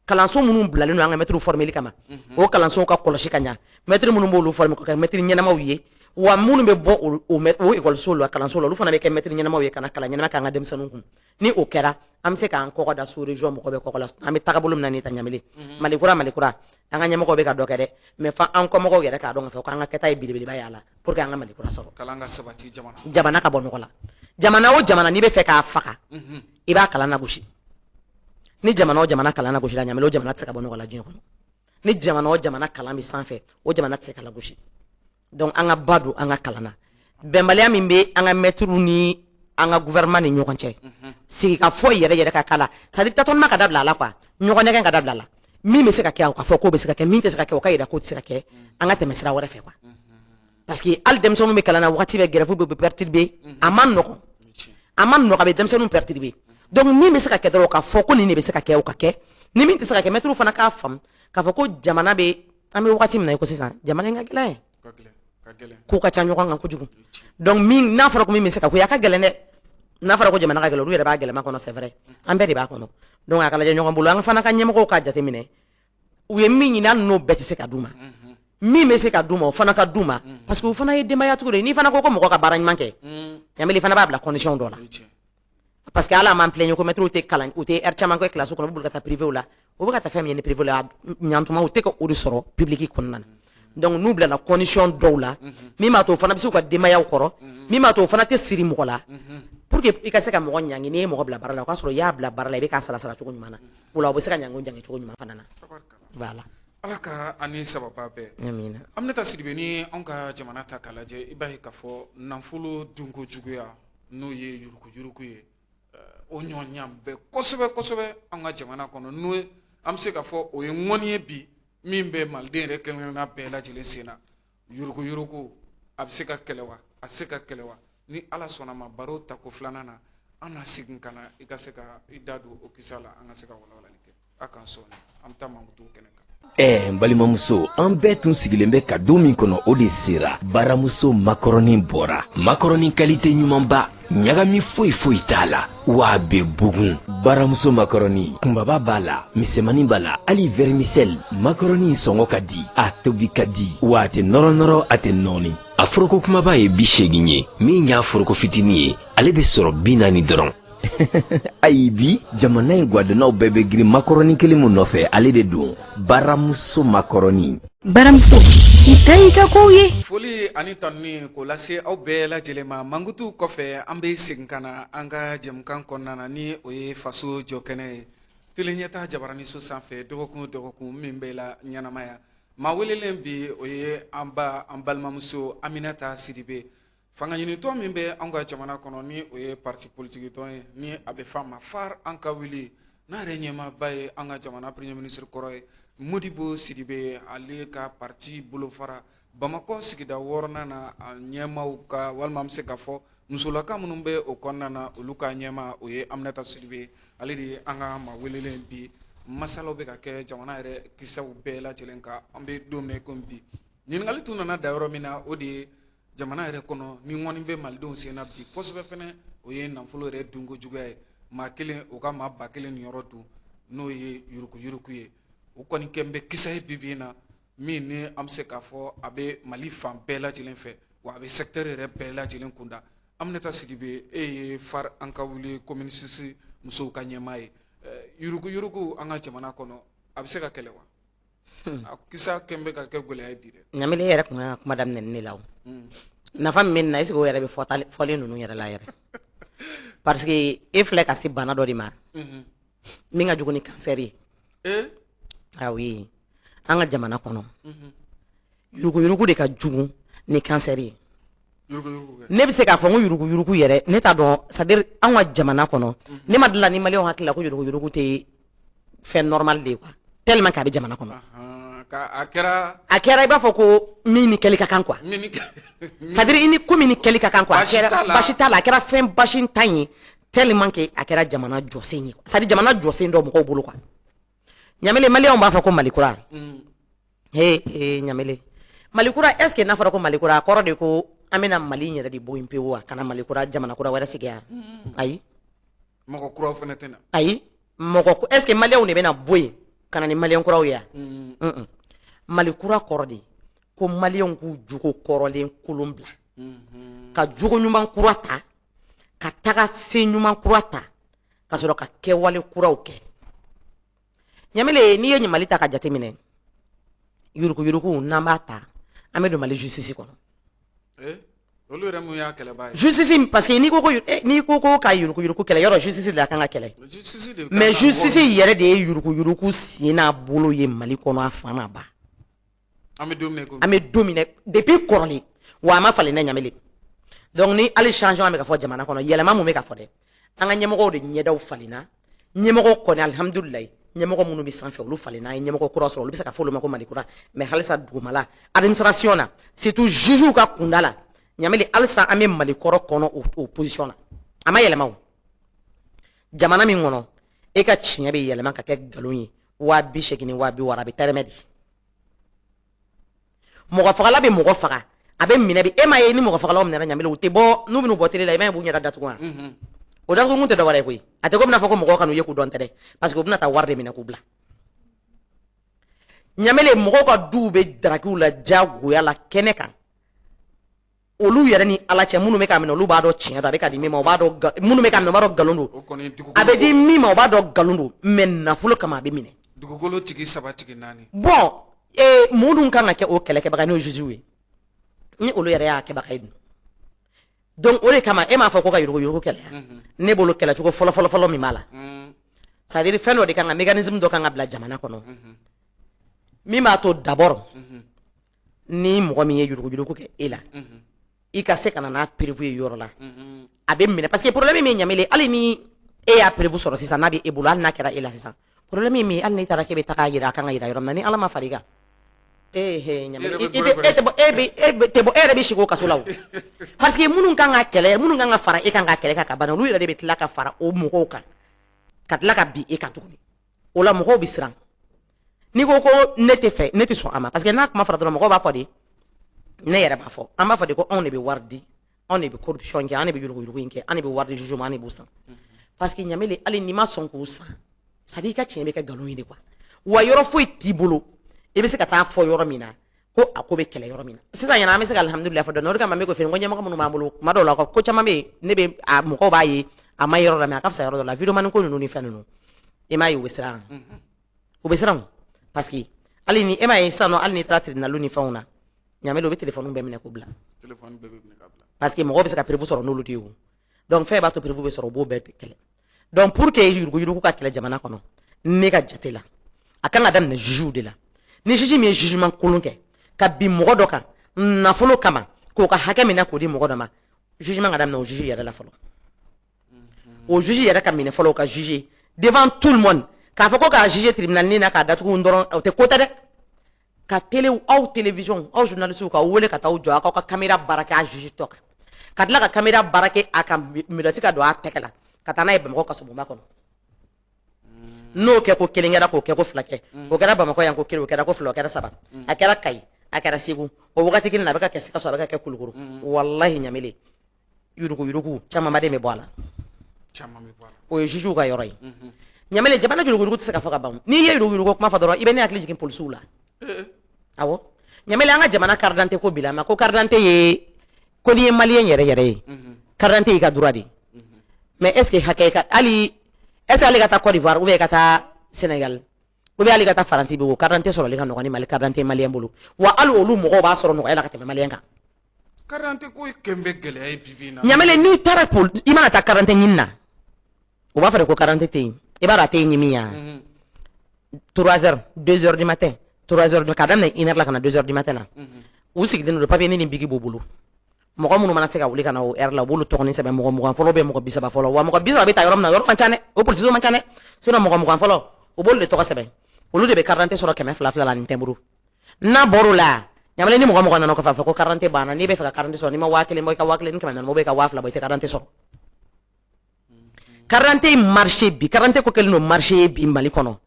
kalanso minnu bilalen don an ka maître formeli kama, o kalansow ka kɔlɔsi ka ɲa. Maître minnu b'olu former, ka kɛ maître ɲɛnamaw ye, wa minnu bɛ bɔ o ekɔliso la, kalanso la, olu fana bɛ kɛ maître ɲɛnamaw ye ka na kalan ɲɛnama kɛ an ka denmisɛnninw kun. Ni o kɛra, an bɛ se k'an kɔkɔ da sous région mɔgɔ bɛ kɔkɔ la. An bɛ tagabolo min na nin ta, Ɲamele, Mali kura, Mali kura, an ka ɲɛmɔgɔw bɛ ka dɔ kɛ dɛ, mais fo an kɔmɔgɔw yɛrɛ k'a dɔn k'a fɔ k'an ka kɛta ye belebeleba ye a la pour que an ka Mali kura sɔrɔ. Kalan ka sabati jamana. Jamana ka bɔ nɔgɔ la. Jamana o jamana, n'i bɛ fɛ k'a faga, i b'a kalan lagosi. Ni jamana o jamana kalan lagosi la, Ɲamele, o jamana tɛ se ka bɔ nɔgɔ la diɲɛ kɔnɔ. Ni jamana o jamana kalan bɛ sanfɛ, o jamana tɛ se ka lagosi. Donc an ka ba don an ka kalan na. Bɛnbaliya min bɛ an ka maîtres ni an ka gouvernement ni ɲɔgɔn cɛ, sigi ka fɔ yɛrɛ yɛrɛ ka k'a la, c'est à dire tâtonnement ka dabila a la quoi, ɲɔgɔn nɛgɛn ka dabila a la. Min bɛ se ka kɛ, o ka fɔ k'o bɛ se ka kɛ, min tɛ se ka kɛ, o ka yira k'o tɛ se ka kɛ, an ka tɛmɛ sira wɛrɛ fɛ quoi. Parce que hali denmisɛnninw bɛ kalan na, wagati bɛɛ grève bɛ perturber, a man nɔgɔn, a man nɔgɔn, a bɛ denmisɛnninw perturber. Donc min bɛ se ka kɛ dɔrɔn, o ka fɔ ko nin de bɛ se ka kɛ, o ka kɛ. Ni min tɛ se ka kɛ, maîtres fana k'a faamu k'a fɔ ko jamana bɛ, an bɛ wagati min na i ko sisan, jamana in ka gɛlɛn, ko ka ca ɲɔgɔn kan kojugu. Donc min n'a fɔra ko min bɛ se ka ko, a ka gɛlɛn dɛ. N'a fɔra ko jamana ka gɛlɛn, olu yɛrɛ b'a gɛlɛma kɔnɔ, c'est vrai, an bɛɛ de b'a kɔnɔ. Donc a ka lajɛ ɲɔgɔn bolo, an fana ka ɲɛmɔgɔw k'a jateminɛ, u ye min ɲini, hali n'o bɛɛ tɛ se ka d'u ma, min bɛ se ka d'u ma, o fana ka d'u ma, parce que o fana ye denbayatigiw de ye. N'i fana ko ko mɔgɔ ka baara ɲuman kɛ, Ɲamele, fana b'a bila condition dɔ la, parce que ala m'an plaigner ko maître tɛ kalan, u tɛ heure caman kɛ classe kɔnɔ, u bɛ boli ka taa privé la. U bɛ ka taa fɛn min ɲini privé la, ɲantuma u tɛ ka o de sɔrɔ public kɔnɔna na. Donc n'u bilala condition dɔw la, min b'a to o fana bɛ se u ka denbayaw kɔrɔ, min b'a to o fana tɛ siri mɔgɔ la, pour que i ka se ka mɔgɔ ɲangi, n'i ye mɔgɔ bila baara la, o k'a sɔrɔ i y'a bila baara la, i bɛ k'a sara sara cogo ɲuman na, o la o bɛ se ka ɲangi ɲangi cogo ɲuman fana na. Voilà. Ala ka ani sababa bɛɛ. Amina. Aminata Sidibe, ni anw ka jamana ta k'a lajɛ, i b'a ye k'a fɔ nafolo dunko juguya, n'o ye yuruguyurugu ye, o ɲɔgɔn bɛɛ kosɛbɛ kosɛbɛ an ka jamana kɔnɔ, n'o an bɛ se k'a fɔ o ye ŋɔni ye bi min bɛ maliden yɛrɛ kelenkelen bɛɛ lajɛlen sen na. Yuruguyurugu, a bɛ se ka kɛlɛ wa, a tɛ se ka kɛlɛ wa? Ni Ala sɔnna ma, baro tako filanan na, an na segin ka na i ka se ka i da don o kisa la, an ka se ka walawalali kɛ. A k'an sɔn, an bɛ taa mankutu kɛnɛ kan. Ɛ n balimamuso, an bɛɛ tun sigilen bɛ ka don min kɔnɔ, o de sera. Baramuso makɔrɔni bɔra, makɔrɔni kalite ɲumanba, ɲagami foyi foyi t'a la, wa a bɛ bugun. Baramuso makɔrɔni kunbaba b'a la, misɛmani b'a la, hali vermicelle. Makɔrɔni sɔngɔ ka di, a tobi ka di, wa a tɛ nɔrɔ nɔrɔ, a tɛ nɔɔni. A foroko kumaba ye 80 ye, min y'a foroko fitinin ye, ale bɛ sɔrɔ 40 dɔrɔn. Ayi, bi jamana in gwadonnaw bɛɛ bɛ girin makɔrɔni kelen min nɔfɛ, ale de don, Baramuso makɔrɔni. Baramuso, i ta y'i ka kow ye. Foli ani tanuni k'o lase aw bɛɛ lajɛlen ma. Mankutu kɔfɛ, an bɛ segin ka na an ka jɛmukan kɔnɔna na, ni o ye Faso Jɔ Kɛnɛ ye, Tele Ɲɛta jabaraniso sanfɛ, dɔgɔkun o dɔgɔkun min bɛ la ɲɛnamaya. Maa welelen bi, o ye an ba, an balimamuso Aminata Sidibe. Fanga ɲinitɔn min bɛ an ka jamana kɔnɔ, ni o ye parti politique tɔn ye, ni a bɛ f'a ma FARE An Ka Wuli, n'a yɛrɛ ɲɛmaaba ye an ka jamana premier ministre kɔrɔ ye, Modibo Sidibe, ale ka parti bolofara Bamakɔ sigida wɔɔrɔnan na, a ɲɛmaaw ka, walima an bɛ se k'a fɔ musolaka minnu bɛ o kɔnɔna na, olu ka ɲɛmaa, o ye Aminata Sidibe. Ale de ye an ka maa welelen bi. Masalaw bɛ ka kɛ jamana yɛrɛ kisɛw bɛɛ lajɛlen kan. An bɛ don min komi bi, ɲininkali tun nana da yɔrɔ min na, o de ye jamana yɛrɛ kɔnɔ ni ŋɔni bɛ malidenw sen na bi kosɛbɛ fɛnɛ, o ye nafolo yɛrɛ dunko juguya ye. Maa kelen o ka maa 1000 niyɔrɔ dun, n'o ye yuruguyurugu ye, o kɔni kɛlen bɛ kisɛ ye bi bi in na, min ni an bɛ se k'a fɔ a bɛ Mali fan bɛɛ lajɛlen fɛ, wa a bɛ secteur yɛrɛ bɛɛ lajɛlen kunda. Aminata Sidibe, e ye FARE An Ka Wuli commune 6 musow ka ɲɛmaa ye. Yuruguyurugu an ka jamana kɔnɔ, a bɛ se ka kɛlɛ wa? A kisa kɛn bɛ ka kɛ gɛlɛya ye bi dɛ. Ɲamile, yɛrɛ tun ka kuma daminɛ ne la, o nafa min bɛ nin na, est ce que o yɛrɛ bɛ fɔlen ninnu yɛrɛ la yɛrɛ? Parce que e filɛ ka se bana dɔ de ma min ka jugu ni cancer ye. Ah oui, an ka jamana kɔnɔ, yuruguyurugu de ka jugu ni cancer ye. Ne bɛ se k'a fɔ n ko yuruguyurugu yɛrɛ, ne t'a dɔn, c'est à dire an ka jamana kɔnɔ, ne ma deli la ni maliyɛnw hakili la ko yuruguyurugu tɛ fɛn normal de ye quoi, tellement que a bɛ jamana kɔnɔ. A kɛra A kɛra i b'a fɔ ko min ni kɛli ka kan quoi, c'est à dire i ni ko min ni kɛli ka kan quoi. A kɛra basi t'a la, a kɛra fɛn basi tan ye, tellement que a kɛra jamana jɔsen ye, c'est à dire jamana jɔsen dɔ mɔgɔw bolo quoi. Ɲamele, maliyɛnw b'a fɔ ko Mali kura. He he, Ɲamele, Mali kura, est ce que n'a fɔra ko Mali kura, a kɔrɔ de ko an bɛna Mali in yɛrɛ de bɔ yen pewu wa, ka na Mali kura, jamana kura wɛrɛ sigi yan? Ayi. Mɔgɔ kuraw fana tɛ na. Ayi, mɔgɔ, est ce que maliyɛnw de bɛna bɔ yen ka na ni maliyɛn kuraw ye yan? Mali kura kɔrɔ de ko maliyɛnw k'u jogo kɔrɔlen kolon bila, ka jogo ɲuman kura ta, ka taga se ɲuman kura ta, ka sɔrɔ ka kɛwale kuraw kɛ. Ɲamile, n'i ye Mali ta ka jateminɛ, yuruguyurugu, n'an b'a ta, an bɛ don Mali justice kɔnɔ. Olu yɛrɛ mun y'a kɛlɛbaa ye? Justice, parce que n'i ko ka yuruguyurugu kɛlɛ, yɔrɔ justice de la kan ka kɛlɛ. Mais justice yɛrɛ de ye yuruguyurugu sen n'a bolo ye Mali kɔnɔ, a fan n'a ba. An bɛ don min na, an bɛ don min na, depuis kɔrɔlen, wa a ma falen dɛ, Ɲamile. Donc ni hali changement bɛ ka fɔ jamana kɔnɔ, yɛlɛma mun bɛ ka fɔ dɛ, an ka ɲɛmɔgɔw de ɲɛdaw falenna. Ɲɛmɔgɔ kɔni, alihamudulilayi, ɲɛmɔgɔ minnu bɛ sanfɛ, olu falenna, an ye ɲɛmɔgɔ kura sɔrɔ, olu bɛ se ka fɔ olu ma ko Mali kura. Mais halisa dugumala administration na, surtout juges ka kunda la, Ɲamile, halisa an bɛ Mali kɔrɔ kɔnɔ, o position na, a ma yɛlɛma. O jamana min kɔnɔ, e ka tiɲɛ bɛ yɛlɛma ka kɛ nkalon ye 80 ni 60, a bɛ tɛrɛmɛ di. Mɔgɔ fagala bɛ mɔgɔ faga, a bɛ minɛ bi. E m'a ye, ni mɔgɔ fagalaw minɛra, Ɲamile, u tɛ bɔ, n'u bɛn'u bɔ télé la, i m'a ye b'u ɲɛda datugu wa? O datugu kun tɛ dɔwɛrɛ ye koyi, a tɛ komi n'a fɔ ko mɔgɔw ka n'u ye k'u dɔn tɛ dɛ, parce que u bɛna taa wari de minɛ k'u bila. Ɲamile, mɔgɔw ka duw bɛ darakiw la diyagoya la kɛnɛ kan. Olu yɛrɛ ni Ala cɛ, minnu bɛ k'a minɛ, olu b'a dɔn tiɲɛ don, a bɛ ka di min ma, o b'a dɔn. Minnu bɛ k'a minɛ, o b'a dɔn nkalon don. A bɛ di min ma, o b'a dɔn nkalon don, mais nafolo kama, a bɛ minɛ. Dugukolo tigi saba, tigi naani. Bon, ee, mun dun kan ka kɛ o kɛlɛkɛbaga, n'o ye juge ye, ni olu yɛrɛ y'a kɛbaga ye dun? Donc o de kama e m'a fɔ ko ka yuruguyurugu kɛlɛ. Ne bolo, kɛlɛcogo fɔlɔ fɔlɔ fɔlɔ min b'a la, c'est à dire fɛn dɔ de kan ka, mécanisme dɔ kan ka bila jamana kɔnɔ min b'a to d'abord, ni mɔgɔ min ye yuruguyurugu kɛ e la, i ka se ka na n'a preuve ye yɔrɔ la, a bɛ minɛ. Parce que problème min, Ɲamile, hali ni e y'a preuve sɔrɔ sisan, n'a bɛ e bolo, hali n'a kɛra e la sisan, problème min, hali n'i taara k'e bɛ taga yira, a kan ka yira yɔrɔ min na, ni Ala ma far'i kan, e he, Ɲamile, i tɛ, e tɛ bɔ, e bɛ, e tɛ bɔ, e yɛrɛ bɛ sigi o kaso la o. Parce que minnu kan ka kɛlɛ, minnu kan ka fara e kan ka kɛlɛ kan ka ban, olu yɛrɛ de bɛ tila ka fara o mɔgɔw kan, ka tila ka bin e kan tuguni. O la mɔgɔw bɛ siran. N'i ko ko ne tɛ fɛ, ne tɛ sɔn a ma, parce que n'a kuma fɔra dɔrɔn, mɔgɔw b'a fɔ de, ne yɛrɛ b'a fɔ, an b'a fɔ de ko anw de bɛ wari di, anw de bɛ corruption kɛ, an de bɛ yuruguyurugu in kɛ, an de bɛ wari di juge ma, an de b'u san. Parce que Ɲamele, hali n'i ma sɔn k'u san, c'est à dire i ka tiɲɛ bɛ kɛ nkalon ye de quoi. Wa yɔrɔ foyi t'i bolo i bɛ se ka taa fɔ yɔrɔ min na ko a ko bɛ kɛlɛ yɔrɔ min na. Sisan ɲɛna, an bɛ se ka alihamudulila fɔ dɔɔnin. O de kama n bɛ ko fɛ ko ɲɛmɔgɔ minnu b'an bolo, kuma dɔw la ko caman bɛ yen, ne bɛ a mɔgɔw b'a ye a ma yɔrɔ la, mais a ka fisa yɔrɔ dɔ la. Vidéoman ko ninnu ni fɛn ninnu, i m'a ye, u bɛ siran, u bɛ siran, parce que hali ni e m'a ye sisan nɔ, hali n'i taara tribunal ni fɛnw na, Ɲamele, u bɛ téléphone bɛɛ minɛ k'o bila. Téléphone bɛɛ bɛ minɛ ka bila. Parce que mɔgɔw bɛ se ka preuve sɔrɔ n'olu de ye o. Donc fɛn b'a to preuve bɛ sɔrɔ, u b'o bɛɛ kɛlɛ. Donc pour que yuruguyurugu ka kɛlɛ jamana kɔnɔ, ne ka jate la, a kan ka daminɛ juge de la. Ni juge min ye jugement kolon kɛ ka bin mɔgɔ dɔ kan nafolo kama, k'o ka hakɛ minɛ k'o di mɔgɔ dɔ ma, jugement ka daminɛ o juge yɛrɛ la fɔlɔ. O juge yɛrɛ ka minɛ fɔlɔ, o ka juger devant tout le monde. K'a fɔ ko k'a juger tribunal ni na k'a datugu dɔrɔn, o tɛ ko tɛ dɛ. Ka télé, aw télévision, aw journalistes, ka wele ka taa aw jɔ, aw ka caméra baara kɛ a juge tɔ kan, ka tila ka caméra baara kɛ a ka menottes ka don a tɛgɛ la ka taa n'a ye Bamakɔ kasobonba kɔnɔ. N'o kɛ ko kelen kɛra, k'o kɛ ko fila kɛ, o kɛra Bamakɔ yan ko kelen, o kɛra ko fila, o kɛra saba, a kɛra Kayi, a kɛra Segu, o wagati kelen na a bɛ ka kɛ Sikaso, a bɛ ka kɛ Kulukoro, walahi Ɲamele, yurugu yurugu camanba de bɛ bɔ a la. Caman bɛ bɔ a la. O ye jugew ka yɔrɔ ye. Ɲamele, jamana yuruguyurugu tɛ se ka fɔ ka ban. N'i ye yuruguyurugu kuma fɔ dɔrɔn, i bɛ ne hakili jigin polisiw la. Awɔ Ɲamele, an ka jamana carte d'identité ko bila ma ko carte d'identité ye ko n'i ye malien yɛrɛ yɛrɛ ye, carte d'identité y'i ka droit de ye. Mais est ce que hakɛ ka hali, est ce que hali ka taa Côte d'Ivoire ou bien ka taa Sénégal ou bien hali ka taa Faransi bɛ, o carte d'identité sɔrɔli ka nɔgɔn ni Mali carte d'identité malien bolo? Wa hali olu mɔgɔw b'a sɔrɔ nɔgɔya la ka tɛmɛ malien kan. Carte d'identité ko kɛn bɛ gɛlɛya ye bi bi in na. Ɲamele, n'i taara pol, i mana taa carte d'identité ɲini na, u b'a fɔ de ko carte d'identité tɛ yen. I b'a dɔn a tɛ yen ɲimi yan, 3 heures, 2 heures du matin, 3 heures, k'a daminɛ 1 heure la ka na 2 heures du matin na, u sigilen don, papier ni bic b'u bolo. Mɔgɔ minnu mana se ka wuli ka na o heure la, u b'olu tɔgɔnin sɛbɛn, mɔgɔ 20 fɔlɔ bɛ, mɔgɔ 30 fɔlɔ. Wa mɔgɔ 30 bɛ taa yɔrɔ min na, yɔrɔ man ca dɛ, o polisiso man ca dɛ. Sinon mɔgɔ 20 fɔlɔ, u b'olu de tɔgɔ sɛbɛn, olu de bɛ carte d'identité sɔrɔ kɛmɛ fila fila la ni timbre. N'a bɔr'o la, Ɲamale, ni mɔgɔ mɔgɔ nana kɔfɛ, a fɔ ko carte d'identité banna, n'i bɛ fɛ ka carte d'identité sɔrɔ, n'i ma 1000 bɔ, i ka 1400 bɔ, i ka 2000 bɔ, i tɛ carte d'identité sɔrɔ. Carte d'identité marché bi, carte d'identité ko kɛlen don marché ye bi Mali kɔnɔ.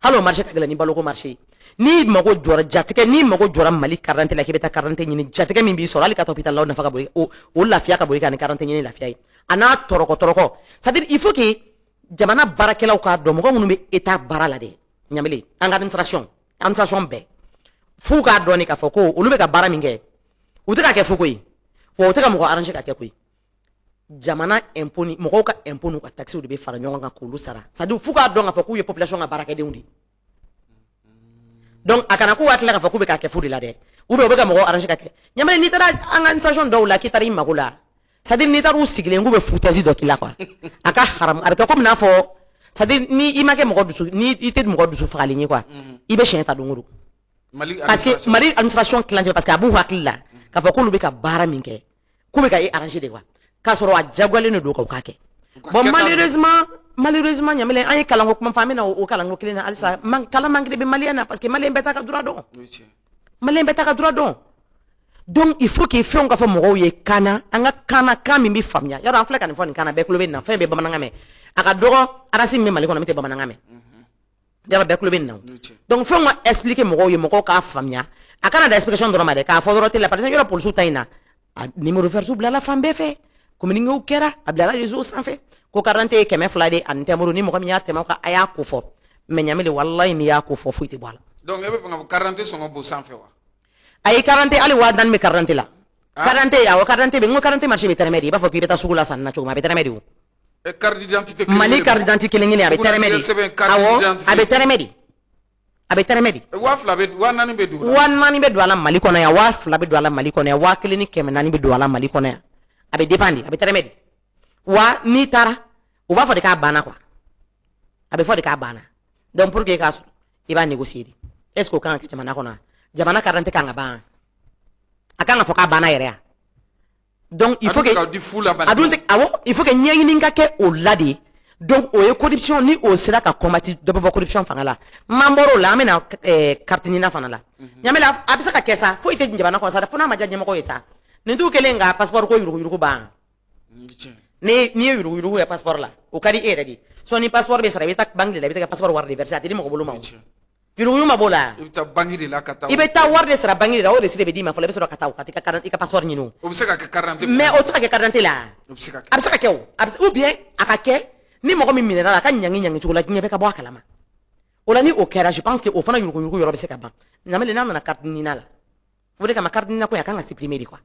Hali o marché ka gɛlɛn ni baloko marché ye. N'i mago jɔra jatigɛ, n'i mago jɔra Mali carte d'identité la k'i bɛ taa carte d'identité ɲini, jatigɛ min b'i sɔrɔ, hali ka taa hôpital la, o nafa ka bon, o lafiya ka bon i kan ni carte d'identité ɲini lafiya ye, a n'a tɔrɔkɔ tɔrɔkɔ. C'est à dire il faut que jamana baarakɛlaw k'a dɔn, mɔgɔ minnu bɛ état baara la dɛ, Ɲamele, an ka administration bɛɛ, f'u k'a dɔn de k'a fɔ ko olu bɛ ka baara min kɛ, u tɛ ka kɛ fu koyi, wa u tɛ ka mɔgɔ arranger ka kɛ koyi. Jamana impôt ni mɔgɔw ka impôt n'u ka taxes de bɛ fara ɲɔgɔn kan k'olu sara. C'est à dire f'u k'a dɔn k'a fɔ k'u ye population ka baarakɛdenw de ye. Donc a kana k'u hakili la k'a fɔ k'u bɛ k'a kɛ fu de la dɛ, ou bien u bɛ ka mɔgɔw arranger ka kɛ. Ɲamane, n'i taara an ka administration dɔw la k'i taara i mago la, c'est à dire n'i taara u sigilen k'u bɛ foutaise dɔ k'i la quoi, a ka haram, a bɛ kɛ komi n'a fɔ, c'est à dire ni i ma kɛ mɔgɔ dusu, ni i tɛ mɔgɔ dusu fagalen ye quoi, i bɛ siɲɛ ta don o don. Mali Parce que Mali administration tilancɛ, parce que a b'u hakili la k'a fɔ k'olu bɛ ka baara min kɛ, k'u bɛ ka e arranger de quoi, k'a sɔrɔ a diyagoyalen de don k'u k'a kɛ. Ka Bon, kɛta. malheureusement, Ɲamele, an ye kalanko kuma fɔ, an bɛna o kalanko kelen na halisa. Man kalan manque de bɛ malien na, parce que malien bɛɛ t'a ka droit dɔn. O ye tiɲɛ. Malien bɛɛ t'a ka droit dɔn. Donc il faut que fɛnw ka fɔ mɔgɔw ye kana an ka kana kan min bɛ faamuya. Yarɔ, an filɛ ka nin fɔ nin kan na, bɛɛ tulo bɛ nin na, fɛn bɛ bamanankan mɛn. A ka dɔgɔ arasi min bɛ Mali kɔnɔ min tɛ bamanankan mɛn, yarɔ, bɛɛ tulo bɛ nin na o. O ye tiɲɛ. Donc fɛnw ka expliquer mɔgɔw ye, mɔgɔw k'a faamuya. A kana da explication dɔrɔn ma dɛ, k'a fɔ dɔrɔn télé la. Par exemple, yɔrɔ polisiw ta in na, a numéro vert bilala fan bɛɛ fɛ, communiqué kɛra, a bilala réseau sanfɛ ko carte d'identité ye 200 de ani timbre, ni mɔgɔ min y'a tɛmɛ o kan, a y'a ko fɔ. Mais Ɲamele, walahi, n'i y'a ko fɔ, foyi tɛ bɔ a la. Donc e bɛ fɛ ka fɔ carte d'identité sɔngɔ b'o sanfɛ wa? Ayi, carte d'identité, hali 4000 bɛ carte d'identité la. Carte d'identité, awɔ, carte d'identité bɛ. N ko carte d'identité marché bɛ tɛrɛmɛ de, i b'a fɔ k'i bɛ taa sugu la sanni na cogo min, a bɛ tɛrɛmɛ de o. E carte d'identité kelen Mali kelen. Carte d'identité kelen kelen, a bɛ tɛrɛmɛ de. Sɛbɛn carte Awɔ. d'identité. A bɛ tɛrɛmɛ de, a bɛ tɛrɛmɛ de. 2000 bɛ, 4000 bɛ don o la. 4000 bɛ don a la Mali kɔnɔ yan, 2000 bɛ don a la Mali kɔnɔ yan, 1400 bɛ don a la Mali kɔnɔ yan. A bɛ dépend de, a bɛ tɛrɛmɛ de. Wa n'i taara, u b'a fɔ de k'a banna quoi, a bɛ fɔ de k'a banna. Donc pour que i k'a sɔrɔ, i b'a négocier de. Est ce que o kan ka kɛ jamana kɔnɔ wa? Jamana carte d'identité kan ka ban, a kan ka fɔ k'a banna yɛrɛ ya. Donc il faut que Ka di fu la. A dun tɛ, awɔ, il faut que ɲɛɲini ka kɛ o la de. Donc o ye corruption, ni o sera ka combattre, dɔ bɛ bɔ corruption fanga la. N'an bɔr'o la, an bɛna carte nina fana la. Ɲamela, a bɛ se ka kɛ sa, foyi tɛ jamana kɔnɔ sa fo n'a ma diya ɲɛmɔgɔ ye sa. Nin t'u kɛlen ka passeport ko yuruguyurugu ban. Ni n'i ye yuruguyurugu kɛ passeport la, o ka di e yɛrɛ de. Sɔn ni passeport bɛ sara, i bɛ taa banque de la, i bɛ taa passeport wari de verser, a tɛ di mɔgɔ bolo ma. O Yuruguyurugu ma b'o la. I bɛ taa banque de la ka taa. I bɛ taa wari de sara banque de la, o reçu de bɛ d'i ma fɔlɔ, i bɛ sɔrɔ ka taa ka taa i ka passeport ɲini o. O bɛ se ka kɛ carte d'identité. Mais o tɛ se ka kɛ carte d'identité la. O bɛ se ka kɛ. A bɛ se ka kɛ o, a bɛ se, ou bien a ka kɛ ni mɔgɔ min minɛna la, a ka ɲangi ɲangi cogo la, diɲɛ bɛɛ ka bɔ a kalama. O la, ni o kɛra, je pense que o fana yuruguyurugu yɔrɔ bɛ se ka ban. Ɲamele, n'a nana carte NINA la, o de kama carte NINA ko in, a kan ka supprimer de quoi.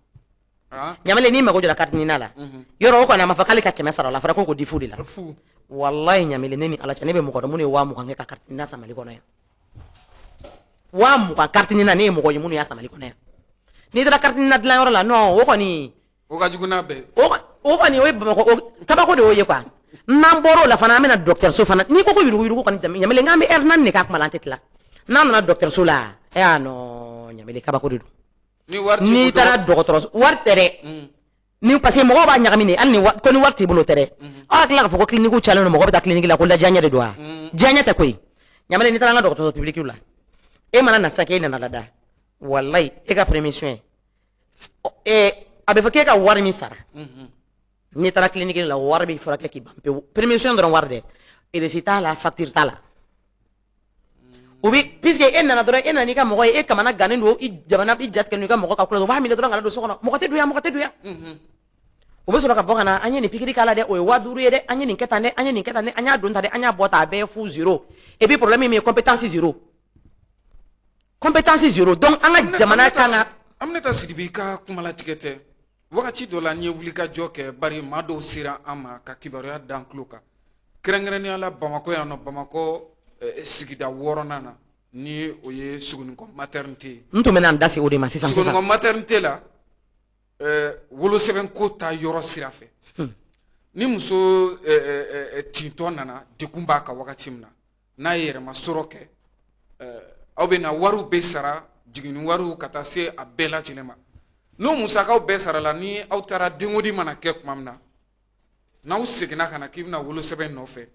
Ɲamele, n'i mago jɔra carte NINA la, yɔrɔ o kɔni, a ma fɔ k'ale ka 100 sara o la, a fɔra ko k'o di fu de la. Fu. Walayi Ɲamele, ne ni Ala cɛ, ne bɛ mɔgɔ dɔn minnu ye 20 000 kɛ ka carte NINA san Mali kɔnɔ yan. 20 000 carte NINA, ne ye mɔgɔ ye minnu y'a san Mali kɔnɔ yan. N'i taara carte NINA dilanyɔrɔ la, non, o kɔni. O ka jugu n'a bɛɛ. O kɔni, o ye Bamakɔ, o kabako de y'o ye quoi. N'an bɔra o la fana, an bɛna dɔgɔtɔrɔso fana. N'i ko ko yuruguyurugu kɔni, Ɲamele, n k'an bɛ heure 4 de k'a kuma la, an tɛ tila. N'an nana dɔgɔtɔrɔso la, eh ah non, Ɲamele, kabako de don. Ni wari t'i N'i bolo. taara dɔgɔtɔrɔso, wari tɛ dɛ. Ni parce que mɔgɔw b'a ɲagami de, hali ni ko ni wari t'i bolo, o tɛ dɛ. Aw hakili la k'a fɔ ko clinique cayalen don, mɔgɔ bɛ taa clinique la, ko ladiyaɲɛ de don wa? Diyaɲɛ tɛ koyi. Ɲamele, n'i taara an ka dɔgɔtɔrɔso public la, e mana na sisan k'e nana lada, walayi, e ka premier soin, a bɛ fɔ k'e ka wari min sara, n'i taara clinique la, o wari bɛ furakɛ k'i ban pewu. Premier soin dɔrɔn wari dɛ, reçu t'a la, facture t'a la. U bɛ, puisque e nana dɔrɔn, e nana n'i ka mɔgɔ ye, e kamana gannen don, i jamana, i jatigɛlen don i ka mɔgɔ ka kula, u b'a minɛ dɔrɔn ka na don so kɔnɔ. Mɔgɔ tɛ don yan, mɔgɔ tɛ don yan. U bɛ sɔrɔ ka bɔ ka na: an ye nin pikiri k'a la dɛ, o ye 5000 ye dɛ, an ye nin kɛ tan dɛ, an ye nin kɛ tan dɛ, an y'a don tan dɛ, an y'a bɔ tan, a bɛɛ ye fu, zéro. Et puis problème min ye, compétence zéro, compétence zéro. Donc an ka jamana kan ka. Aminata Sidibe, i ka kumalatigɛ tɛ. Wagati dɔ la, n ye wulikajɔ kɛ, bari maa dɔw sera an ma ka kibaruya dan tulo kan, kɛrɛnkɛrɛnnenya la Bamakɔ yan nɔ, Bamakɔ sigida 6nan na, ni o ye Sogonikɔ maternité ye. N tun bɛna n da se o de ma sisan sisan. Sogonikɔ maternité la, wolosɛbɛnko ta yɔrɔ sira fɛ, ni muso tintɔ nana, degun b'a kan wagati min na, n'a ye yɛrɛma sɔrɔ kɛ, aw bɛ na, wariw bɛ sara, jiginni wariw ka taa se a bɛɛ lajɛlen ma. N'o musakaw bɛɛ sarala, ni aw taara, denkodi mana kɛ tuma min na, n'aw seginna ka na k'i bɛna wolosɛbɛn nɔfɛ,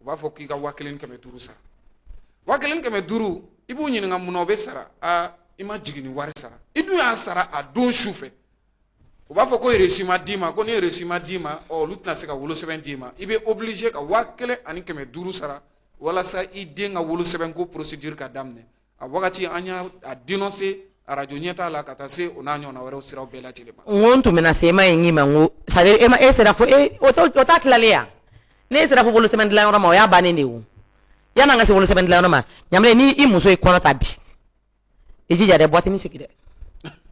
u b'a fɔ k'i ka 1500 sara. 1500, i b'u ɲininka mun na o bɛ sara. Aa, i ma jiginni wari sara, i dun y'a sara a don su fɛ. U b'a fɔ ko reçu ma d'i ma, ko ni reçu ma d'i ma, ɔ, olu tɛna se ka wolosɛbɛn d'i ma, i bɛ obligé ka 1500 sara walasa i den ka wolosɛbɛn ko procédure ka daminɛ. A wagati, an y'a a dénoncé arajo ɲɛta la, ka taa se o n'a ɲɔgɔnna wɛrɛw siraw bɛɛ lajɛlen ma. N ko n tun bɛna se e ma ye, n k'i ma n ko c'est à dire e ma e sera fo e o t'a tilalen yan. Ne sera fo wolosɛbɛn dilanyɔrɔ ma, o y'a bannen de ye. O yan'an ka se wolosɛbɛn dilanyɔrɔ ma, Ɲamile, ni i muso ye kɔnɔ ta bi, i jija dɛ, boîte sigi dɛ.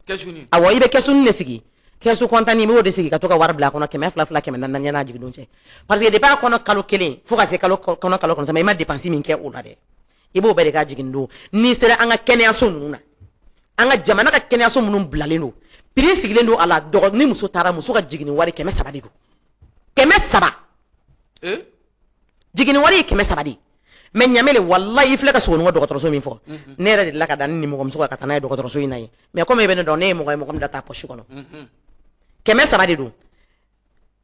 Kɛsuni. Awɔ, i bɛ kɛsuni de sigi, kɛsu kɔntanni, i b'o de sigi ka to ka wari bila a kɔnɔ, 200 fila, 400 4 yan'a jigin don cɛ, parce que depuis a kɔnɔ kalo 1 fo ka se kalo kɔnɔ kalo 9 ma, i ma dépense min kɛ o la dɛ, i b'o bɛɛ de k'a jigin don. N'i sera an ka kɛnɛyaso ninnu na, an ka jamana ka kɛnɛyaso minnu bilalen don, prix sigilen don a la, dɔgɔ ni muso taara, muso ka jiginni wari 300 de don, 300. Jiginni wari ye 300 de ye. Mais Ɲamele, walayi, i filɛ ka Sogonikɔ dɔgɔtɔrɔso min fɔ, ne yɛrɛ delila ka da ni nimɔgɔmuso kan ka taa n'a ye dɔgɔtɔrɔso in na yen. Mais comme e bɛ ne dɔn, ne ye mɔgɔ ye, mɔgɔ min da t'a poche kɔnɔ. 300 de don.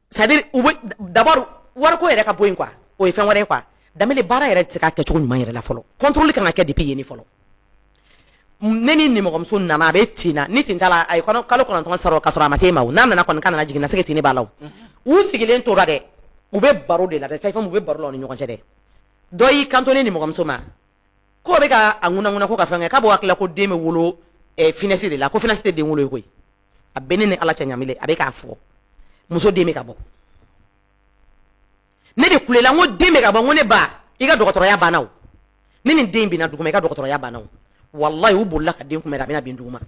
C'est à dire u bɛ d'abord wariko yɛrɛ ka bɔ yen quoi, o ye fɛn wɛrɛ ye quoi. Danbele, baara yɛrɛ tɛ se k'a kɛcogo ɲuman yɛrɛ la fɔlɔ, contrôle kan ka kɛ depuis yen fɔlɔ. Ne ni nimɔgɔmuso nana, a bɛ tin na, ni tin t'a la, a ye kɔnɔ kalo 9 sɔrɔ ka sɔrɔ a ma se e ma. O n'a nana kɔni, k'a nana jigin na, se tin b'a la. O u sigilen tora dɛ, u bɛ baro de la dɛ, sage-femme, u bɛ baro la u ni ɲɔgɔn cɛ dɛ. Dɔ y'i kanto ne nimɔgɔmuso ma k'o bɛ ka a ŋunaŋuna ko ka fɛn kɛ, k'a b'o hakili la ko den bɛ wolo finesse de la, ko finesse tɛ den wolo ye koyi. A bɛ ne ni Ala cɛ, Ɲamile, a bɛ k'a fɔ muso den bɛ ka bɔ. Ne de kulela n ko den bɛ ka bɔ. N ko ne ba, i ka dɔgɔtɔrɔya banna o. Ne ni den binna duguma, i ka dɔgɔtɔrɔya banna o. Walayi, u bolila ka den kunbɛn, a bɛna bin duguma.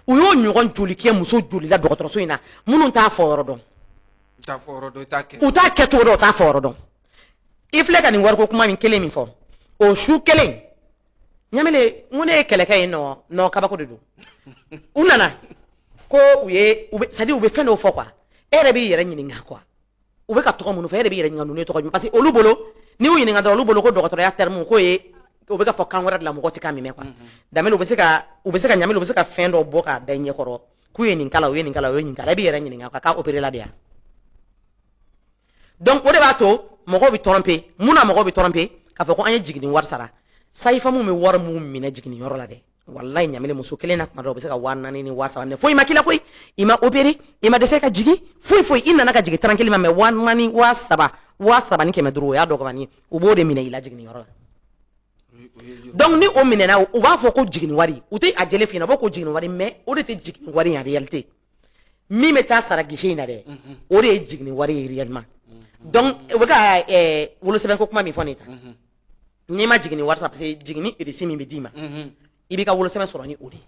U y'o ɲɔgɔn joli kɛ muso joli la dɔgɔtɔrɔso in na, minnu t'a fɔ yɔrɔ dɔn. U t'a fɔ yɔrɔ dɔn, i t'a kɛ. U t'a kɛ cogo dɔn, u t'a fɔ yɔrɔ dɔn. I filɛ ka nin wariko kuma min kelen min fɔ, o su kelen, Ɲamele, n ko ne ye kɛlɛ kɛ yen nɔ. Nɔ kabako de don. U nana ko u ye u bɛ, c'est à dire u bɛ fɛn dɔw fɔ quoi, e yɛrɛ b'i yɛrɛ ɲininka quoi. U bɛ ka tɔgɔ minnu fɔ, e yɛrɛ b'i yɛrɛ ɲininka ninnu ye tɔgɔ jumɛn, parce que olu bolo, n'i y'u ɲininka dɔrɔn, olu bolo ko dɔgɔtɔrɔya terme k'o ye u bɛ ka fɔ kan wɛrɛ de la, mɔgɔ tɛ kan min mɛn quoi. Danbele, u bɛ se ka, Ɲamele, u bɛ se ka fɛn dɔ bɔ k'a da i ɲɛ kɔrɔ k'u ye nin kala, u ye nin kala, u ye nin kala, e b'i yɛrɛ ɲininka quoi, k'a opéré la de ya. Donc o de b'a to mɔgɔw bɛ tromper. Mun na mɔgɔw bɛ tromper k'a fɔ ko an ye jiginni wari sara? Sage-femme bɛ wari mun minɛ jiginni yɔrɔ la dɛ, walayi Ɲamele, muso kelen na, kuma dɔw u bɛ se ka 4000 ni 3000 minɛ. Foyi ma k'i la koyi, i ma opéré, i ma dɛsɛ ka jigin, foyi foyi, i nana ka jigin tranquillement, mais 4000, 3000, 3500, o y'a dɔgɔmani ye, u b'o de minɛ i la jiginni yɔrɔ la. Donc ni o minɛna, u b'a fɔ ko jiginni wari. U tɛ a jɛlen f'i ɲɛna, u b'a fɔ ko jiginni wari, mais o de tɛ jiginni wari en réalité. Min bɛ taa sara guichet in na dɛ, o de ye jiginni wari ye réellement. Donc u bɛ ka wolosɛbɛn ko kuma min fɔ nin ta, n'i ma jiginni wari sara, parce que jiginni reçu min bɛ d'i ma, i b'i ka wolosɛbɛn sɔrɔ ni o de ye.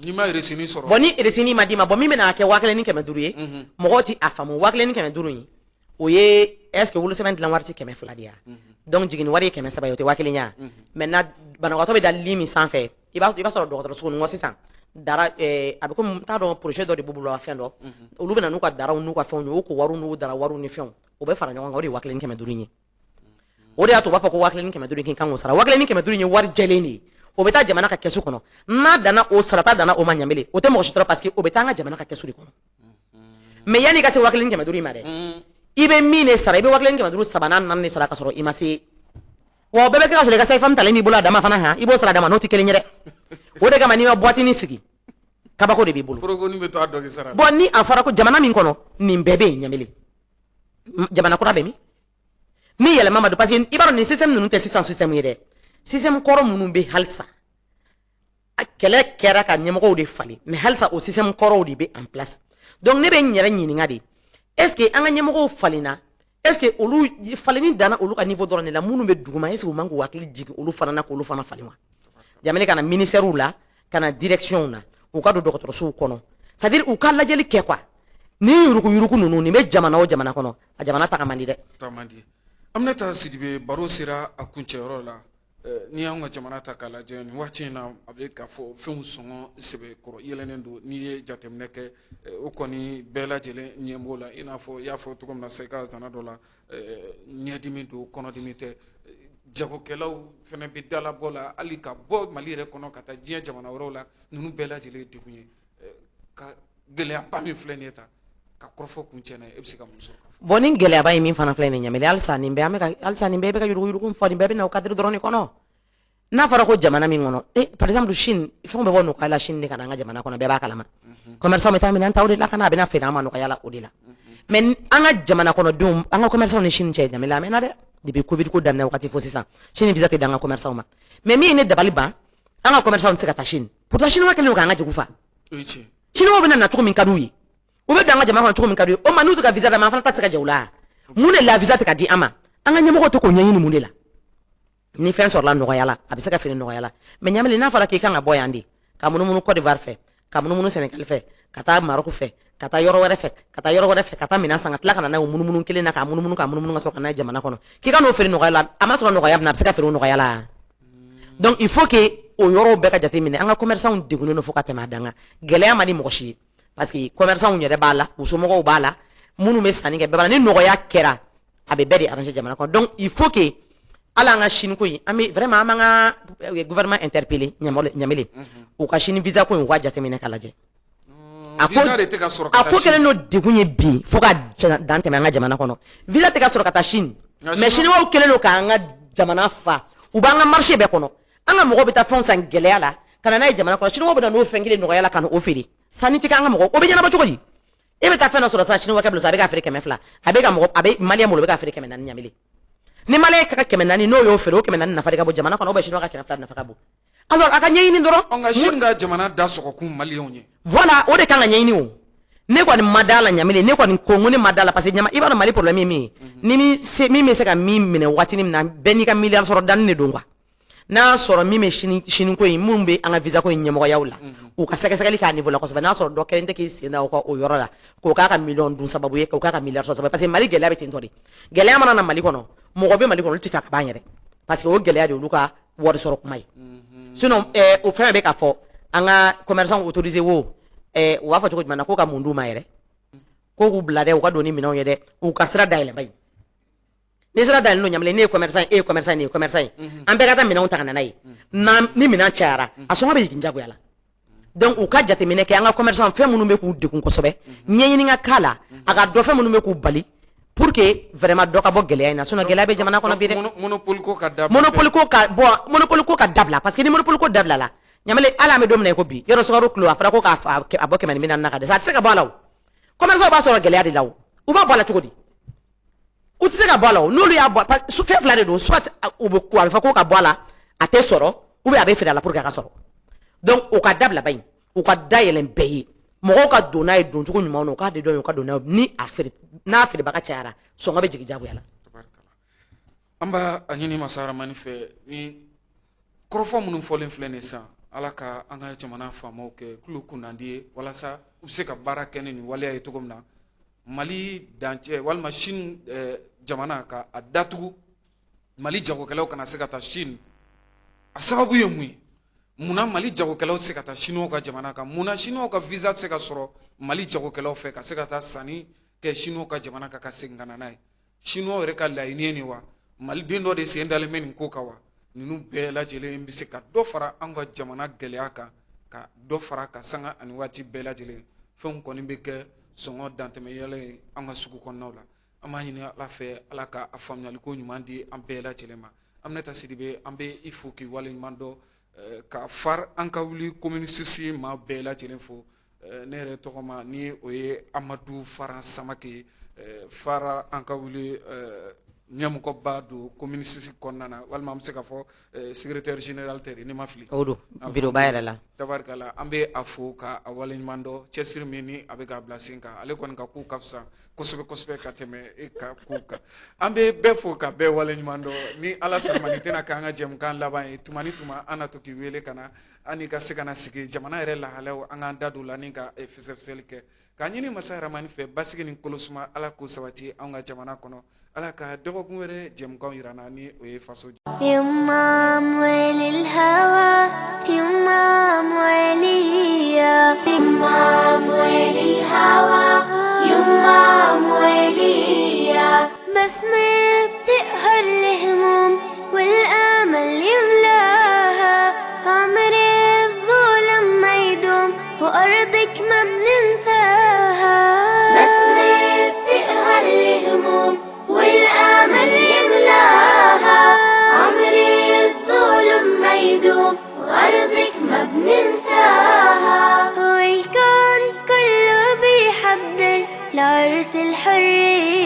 N'i ma reçu sɔrɔ? Bon, ni reçu ma d'i ma, bon, min bɛna kɛ 1500 ye, mɔgɔw ti a faamu. 1500 in, o ye est ce que wolosɛbɛn dilan wari ti 200 de ya? Donc jiginni wari ye 300 ye, o tɛ 1000 ye. Maintenant, banabagatɔ bɛ da lit min sanfɛ, i b'a sɔrɔ dɔgɔtɔrɔso ninnu sisan dara a bɛ komi n t'a dɔn, projet dɔ de b'u bolo wa, fɛn dɔ, olu bɛ na n'u ka daraw n'u ka fɛnw ye, o ko wariw n'u dara wariw ni fɛnw, o bɛ fara ɲɔgɔn kan, o de ye 1500 ye. O de y'a to u b'a fɔ ko 1500 k'i kan k'o sara. 1500 ye wari jɛlen de ye, o bɛ taa jamana ka kɛsu kɔnɔ. N'a danna o sarata danna o ma, ɲamele, o tɛ mɔgɔ si tɔɔrɔ, parce que o bɛ taa an ka jamana ka kɛsu de kɔnɔ. Mais yanni i ka se 1500 in ma dɛ, i bɛ min de sara, i bɛ 1500 saba n'a naani de sara ka sɔrɔ i ma se. Wa o bɛɛ bɛ kɛ ka sɔrɔ i ka sage-femme talen b'i bolo a dama fana han, i b'o sara a dama, n'o tɛ kelen ye dɛ. O de kama n'i ma boîte sigi, kabako de b'i bolo. Forokoni bɛ to a dɔgɔ sara la. Bon, ni a fɔra ko jamana min kɔnɔ nin bɛɛ bɛ yen, ɲamele, jamana kura bɛ min ni yɛlɛma ma don? Parce que i b'a dɔn, nin système ninnu tɛ sisan système ye dɛ. Système kɔrɔ minnu bɛ halisa, a kɛlɛ kɛra ka ɲɛmɔgɔw de falen, mais halisa o système kɔrɔw de bɛ en place. Donc ne bɛ n yɛrɛ ɲininka de, est ce que an ka ɲɛmɔgɔw falenna, est ce que olu falenni danna olu ka niveau dɔrɔn de la? Minnu bɛ duguma, est ce que u man k'u hakili jigin olu fana na, k'olu fana falen wa? Jamana ka na ministère la, ka na direction na, u ka don dɔgɔtɔrɔsow kɔnɔ, c'est à dire u ka lajɛli kɛ quoi. Ni yuruku yuruku ninnu, nin bɛ jamana o jamana kɔnɔ, a jamana taga man di dɛ. Taa man di. Aminata Sidibe, baro sera a kuncɛyɔrɔ la. N'i y'anw ka jamana ta k'a lajɛ nin waati in na, a bɛ k'a fɔ fɛnw sɔngɔ sɛbɛkɔrɔ yɛlɛnnen don. N'i ye jateminɛ kɛ, o kɔni bɛɛ lajɛlen ɲɛ b'o la. I n'a fɔ i y'a fɔ cogo min na, sa i ka zana dɔ la, ɲɛdimi don, kɔnɔdimi tɛ, jagokɛlaw fana bɛ dalabɔ la, hali ka bɔ Mali yɛrɛ kɔnɔ ka taa diɲɛ jamana wɛrɛw la. Ninnu bɛɛ lajɛlen ye degun ye. Ka gɛlɛyaba min filɛ nin ye ta ka kɔrɔfɔ kun cɛ n'a ye, e bɛ se ka mun sɔrɔ ka fɔ? Bon, ni gɛlɛyaba ye min fana filɛ nin ye, ɲamele, halisa nin bɛɛ an bɛ ka, halisa nin bɛɛ bɛ ka yuruguyurugu fɔ, nin bɛɛ bɛ na o cadre dɔrɔn de kɔnɔ. N'a fɔra ko jamana min kɔnɔ, par exemple Chine, fɛnw bɛ bɔ nɔgɔya la Chine de ka na an ka jamana kɔnɔ, bɛɛ b'a kalama. Commerçant bɛ taa minɛn ta o de la ka na, a bɛna feere an ma nɔgɔya la o de la. Mais an ka jamana kɔnɔdenw, an ka commerçant ni Chine cɛ, ɲamele, a mɛnna dɛ. Depuis Covid ko daminɛ wagati fo sisan, Chine visa tɛ di an ka commerçant ma. Mais min ye ne dabali ban, an ka commerçant tɛ se ka taa Chine. Pourtant chinois kɛlen don k'an ka jugu fa. O ye tiɲɛ. Chinois bɛna na cogo min ka d'u ye, u bɛ don an ka jamana kɔnɔ cogo min ka d'u ye. O ma, n'u tɛ ka visa d'an ma, an fana ta tɛ se ka jɛ u la. Mun de la visa tɛ ka di an ma? An ka ɲɛmɔgɔw tɛ k'o ɲɛɲini. Mun de la? Ni fɛn sɔrɔla nɔgɔya la, a bɛ se ka feere nɔgɔya la. Mais ɲamele, n'a fɔra k'i kan ka bɔ yan de ka munumunu Côte d'Ivoire fɛ, ka munumunu Sénégal fɛ, ka taa Maroc fɛ, ka taa yɔrɔ wɛrɛ fɛ, ka taa yɔrɔ wɛrɛ fɛ, ka taa minɛn san, ka tila ka na n'a ye o munumunu kelen na, k'a munumunu, k'a munumunu, ka sɔrɔ ka n'a ye jamana kɔnɔ, k'i ka n'o feere nɔgɔya la, a ma sɔrɔ nɔgɔya min na, a bɛ se ka feere o nɔgɔya la. Donc il faut que o yɔrɔw bɛɛ ka jate minɛ. An ka commerçant degunnen don fo ka tɛmɛ a dan kan. Gɛlɛya man di mɔgɔ si ye, parce que commerçant yɛrɛ b'a la, u somɔgɔw b'a la, minnu bɛ sanni kɛ, bɛɛ b'a la. Ni nɔgɔya kɛra, a bɛ bɛɛ de arranger jamana kɔnɔ. Donc il faut que hali an ka Chine ko in, an bɛ vraiment, an b'an ka gouvernement interpeller, ɲamele, u ka Chine visa ko in, u ka jateminɛ ka lajɛ. A ko Visa de tɛ ka sɔrɔ ka a taa ko Chine. kɛlen don degun ye bi fo ka dan tɛmɛ an ka jamana kɔnɔ. Visa tɛ ka sɔrɔ ka taa Chine. Nka mais chinois kɛlen don k'an ka jamana fa, u b'an ka marché bɛɛ kɔnɔ. An ka mɔgɔw bɛ taa fɛnw san gɛlɛya la ka na n'a ye jamana kɔnɔ. Chinois bɛ na n'o fɛn kelen nɔgɔya la ka na o feere. Sanni tɛ kɛ an ka mɔgɔ, o bɛ ɲɛnabɔ cogo di? E bɛ taa fɛn dɔ sɔrɔ sisan, chinois kɛ bolo sisan, a bɛ k'a feere 200, a bɛ ka mɔgɔ, a bɛ malien bolo, a bɛ k'a feere 400. Ɲamele, ni malien ka 400 n'o y'o feere, o 400 nafa de ka bon jamana kɔnɔ, ou bien chinois ka 200 nafa ka bon? Alors a ka ɲɛɲini dɔrɔn. Ɔ, nka Chine ka jamana da sɔgɔkun maliyɛnw ye. Voilà, o de kan ka ɲɛɲini. O ne kɔni ma da la, ɲamele, ne kɔni ko n ko ne ma da la, parce que ɲama, i b'a dɔn Mali problème ye min ye, ni min se, min bɛ se ka min minɛ waatinin min na, bɛɛ n'i ka miliyari sɔrɔ danni de don quoi. N'a y'a sɔrɔ min bɛ Chine, Chine ko in, minnu bɛ an ka visa ko in ɲɛmɔgɔyaw la, u ka sɛgɛsɛgɛli k'a niveau la kosɛbɛ. N'a sɔrɔ dɔ kelen tɛ k'i sen da o ka o yɔrɔ la, k'o k'a ka miliyɔn dun sababu ye, k'o k'a ka miliyari sɔrɔ sababu ye. Parce que Mali gɛlɛya bɛ ten tɔ de. Gɛlɛya mana na Mali kɔnɔ, mɔgɔ bɛ Mali kɔnɔ, olu tɛ fɛ a ka ban yɛrɛ, parce que o gɛlɛya de olu ka wari sɔrɔ kuma ye. Sinon o fɛn bɛ k'a fɔ an ka commerçant autorisé wo, u b'a fɔ cogo jumɛn na ko ka mun d'u ma yɛrɛ, ko k'u bila dɛ, u ka don ni minɛnw ye dɛ, u ka sira dayɛlɛ ba ye. Ni sira dayɛlɛ n'o, ɲamile, ne ye commerçant ye, e ye commerçant ye, nin ye commerçant ye, an bɛɛ ka taa minɛnw ta ka na n'a ye. Ni minɛn cayara, a sɔngɔ bɛ jigin jagoya la. Donc u ka jateminɛ kɛ an ka commerçant, fɛn minnu bɛ k'u degun kosɛbɛ, ɲɛɲini ka k'a la, a ka dɔn fɛn minnu bɛ k'u bali, pour que vraiment dɔ ka bɔ gɛlɛya in na. Sinon gɛlɛya bɛ jamana kɔnɔ bi dɛ. Monopole ko ka dabila. Monopole ko ka bon, monopole ko ka dabila, parce que ni monopole ko dabila la, ɲamale, hali an bɛ don min na i ko bi, yɔrɔ sukaro kilo, a fɔra ko k'a a bɔ 140 na ka dɛsɛ, a tɛ se ka bɔ a la. O commerçant b'a sɔrɔ gɛlɛya de la. O u b'a bɔ a la cogo di? U tɛ se ka bɔ a la. O n'olu y'a bɔ, fɛn fila de don: soit u bɛ, a bɛ fɔ ko ka bɔ a la. tɛ sɔrɔ ou bien a bɛ feere a la pour que a ka sɔrɔ. Donc o ka dabila ba in, u ka dayɛlɛn bɛɛ ye, mɔgɔw ka don n'a ye doncogo ɲuman na, u k'a di dɔ in, u ka don n'a ye. Ni a feere, n'a feerebaga cayara, sɔngɔ bɛ jigin jagoya la. An b'a a ɲini Masa Ramani fɛ, ni kɔrɔfɔ minnu fɔlen filɛ nin sisan, Ala ka an ka jamana faamaw kɛ tulo kunnandi ye, walasa u bɛ se ka baara kɛ ni nin waleya ye cogo min na. Mali dancɛ walima Chine jamana ka a datugu, Mali jagokɛlaw kana se ka taa Chine, a sababu ye mun ye? Munna Mali jagokɛlaw tɛ se ka taa Chinois ka jamana kan? Munna Chinois ka visa tɛ se ka sɔrɔ Mali jagokɛlaw fɛ ka se ka taa sanni kɛ Chinois ka jamana kan ka segin ka na n'a ye? Chinois yɛrɛ ka laɲini ye nin wa? Maliden dɔ de sen dalen bɛ nin ko kan wa? Ninnu bɛɛ lajɛlen bɛ se ka dɔ fara an ka jamana gɛlɛya kan, ka dɔ fara ka sanga ani waati bɛɛ lajɛlen. Fɛnw kɔni bɛ kɛ sɔngɔ dantɛmɛ yɛlɛ ye an ka sugu kɔnɔnaw la. An b'a ɲini Ala fɛ, Ala ka a faamuyaliko ɲuman di an bɛɛ lajɛlen ma. Aminata Sidibe, an bɛ i fo k'i waleɲuman dɔn, ka fara an ka wuli commune 6 maa bɛɛ lajɛlen fo. Ne yɛrɛ tɔgɔ ma ni o ye Amadu Faran Samake ye, fara an ka wuli ɲɛmɔgɔba don commune 6 kɔnɔna na, walima an bɛ se k'a fɔ secrétaire général tɛ, ne ma fili? O don, bureau ba yɛrɛ la. Tabarikala, an bɛ a fo ka a waleɲuman dɔn cɛsiri min ni a bɛ k'a bila sen kan. Ale kɔni ka ko ka fisa kosɛbɛ kosɛbɛ ka tɛmɛ e ka ko kan. An bɛ bɛɛ fo ka bɛɛ waleɲuman dɔn. Ni Ala sɔnna ma, nin tɛna k'an ka jɛmukan laban ye. Tuma ni tuma, an na to k'i wele ka na an n'i ka se ka na sigi jamana yɛrɛ lahalayaw, an k'an da don la ni ka fɛsɛfɛsɛli kɛ, k'a ɲini Masa Ramani fɛ, basigi ni kolosuma, Ala k'o sabati anw ka jamana kɔnɔ. Ala ka dɔgɔkun wɛrɛ jɛmukan yira an na, ni o ye faso يما أموال الهوى، يما أمواليا، يما أموال الهوى، يما أمواليا. بسمة بتقهر الهموم والآمل يملاها، عمر الظلم ما يدوم وأرضك ما بننساها. بسمة بتقهر الهموم والآمل يملاها، عمر الظلم ما يدوم وأرضك ما بننساها. والكون كله بيحضر لعرس الحرية.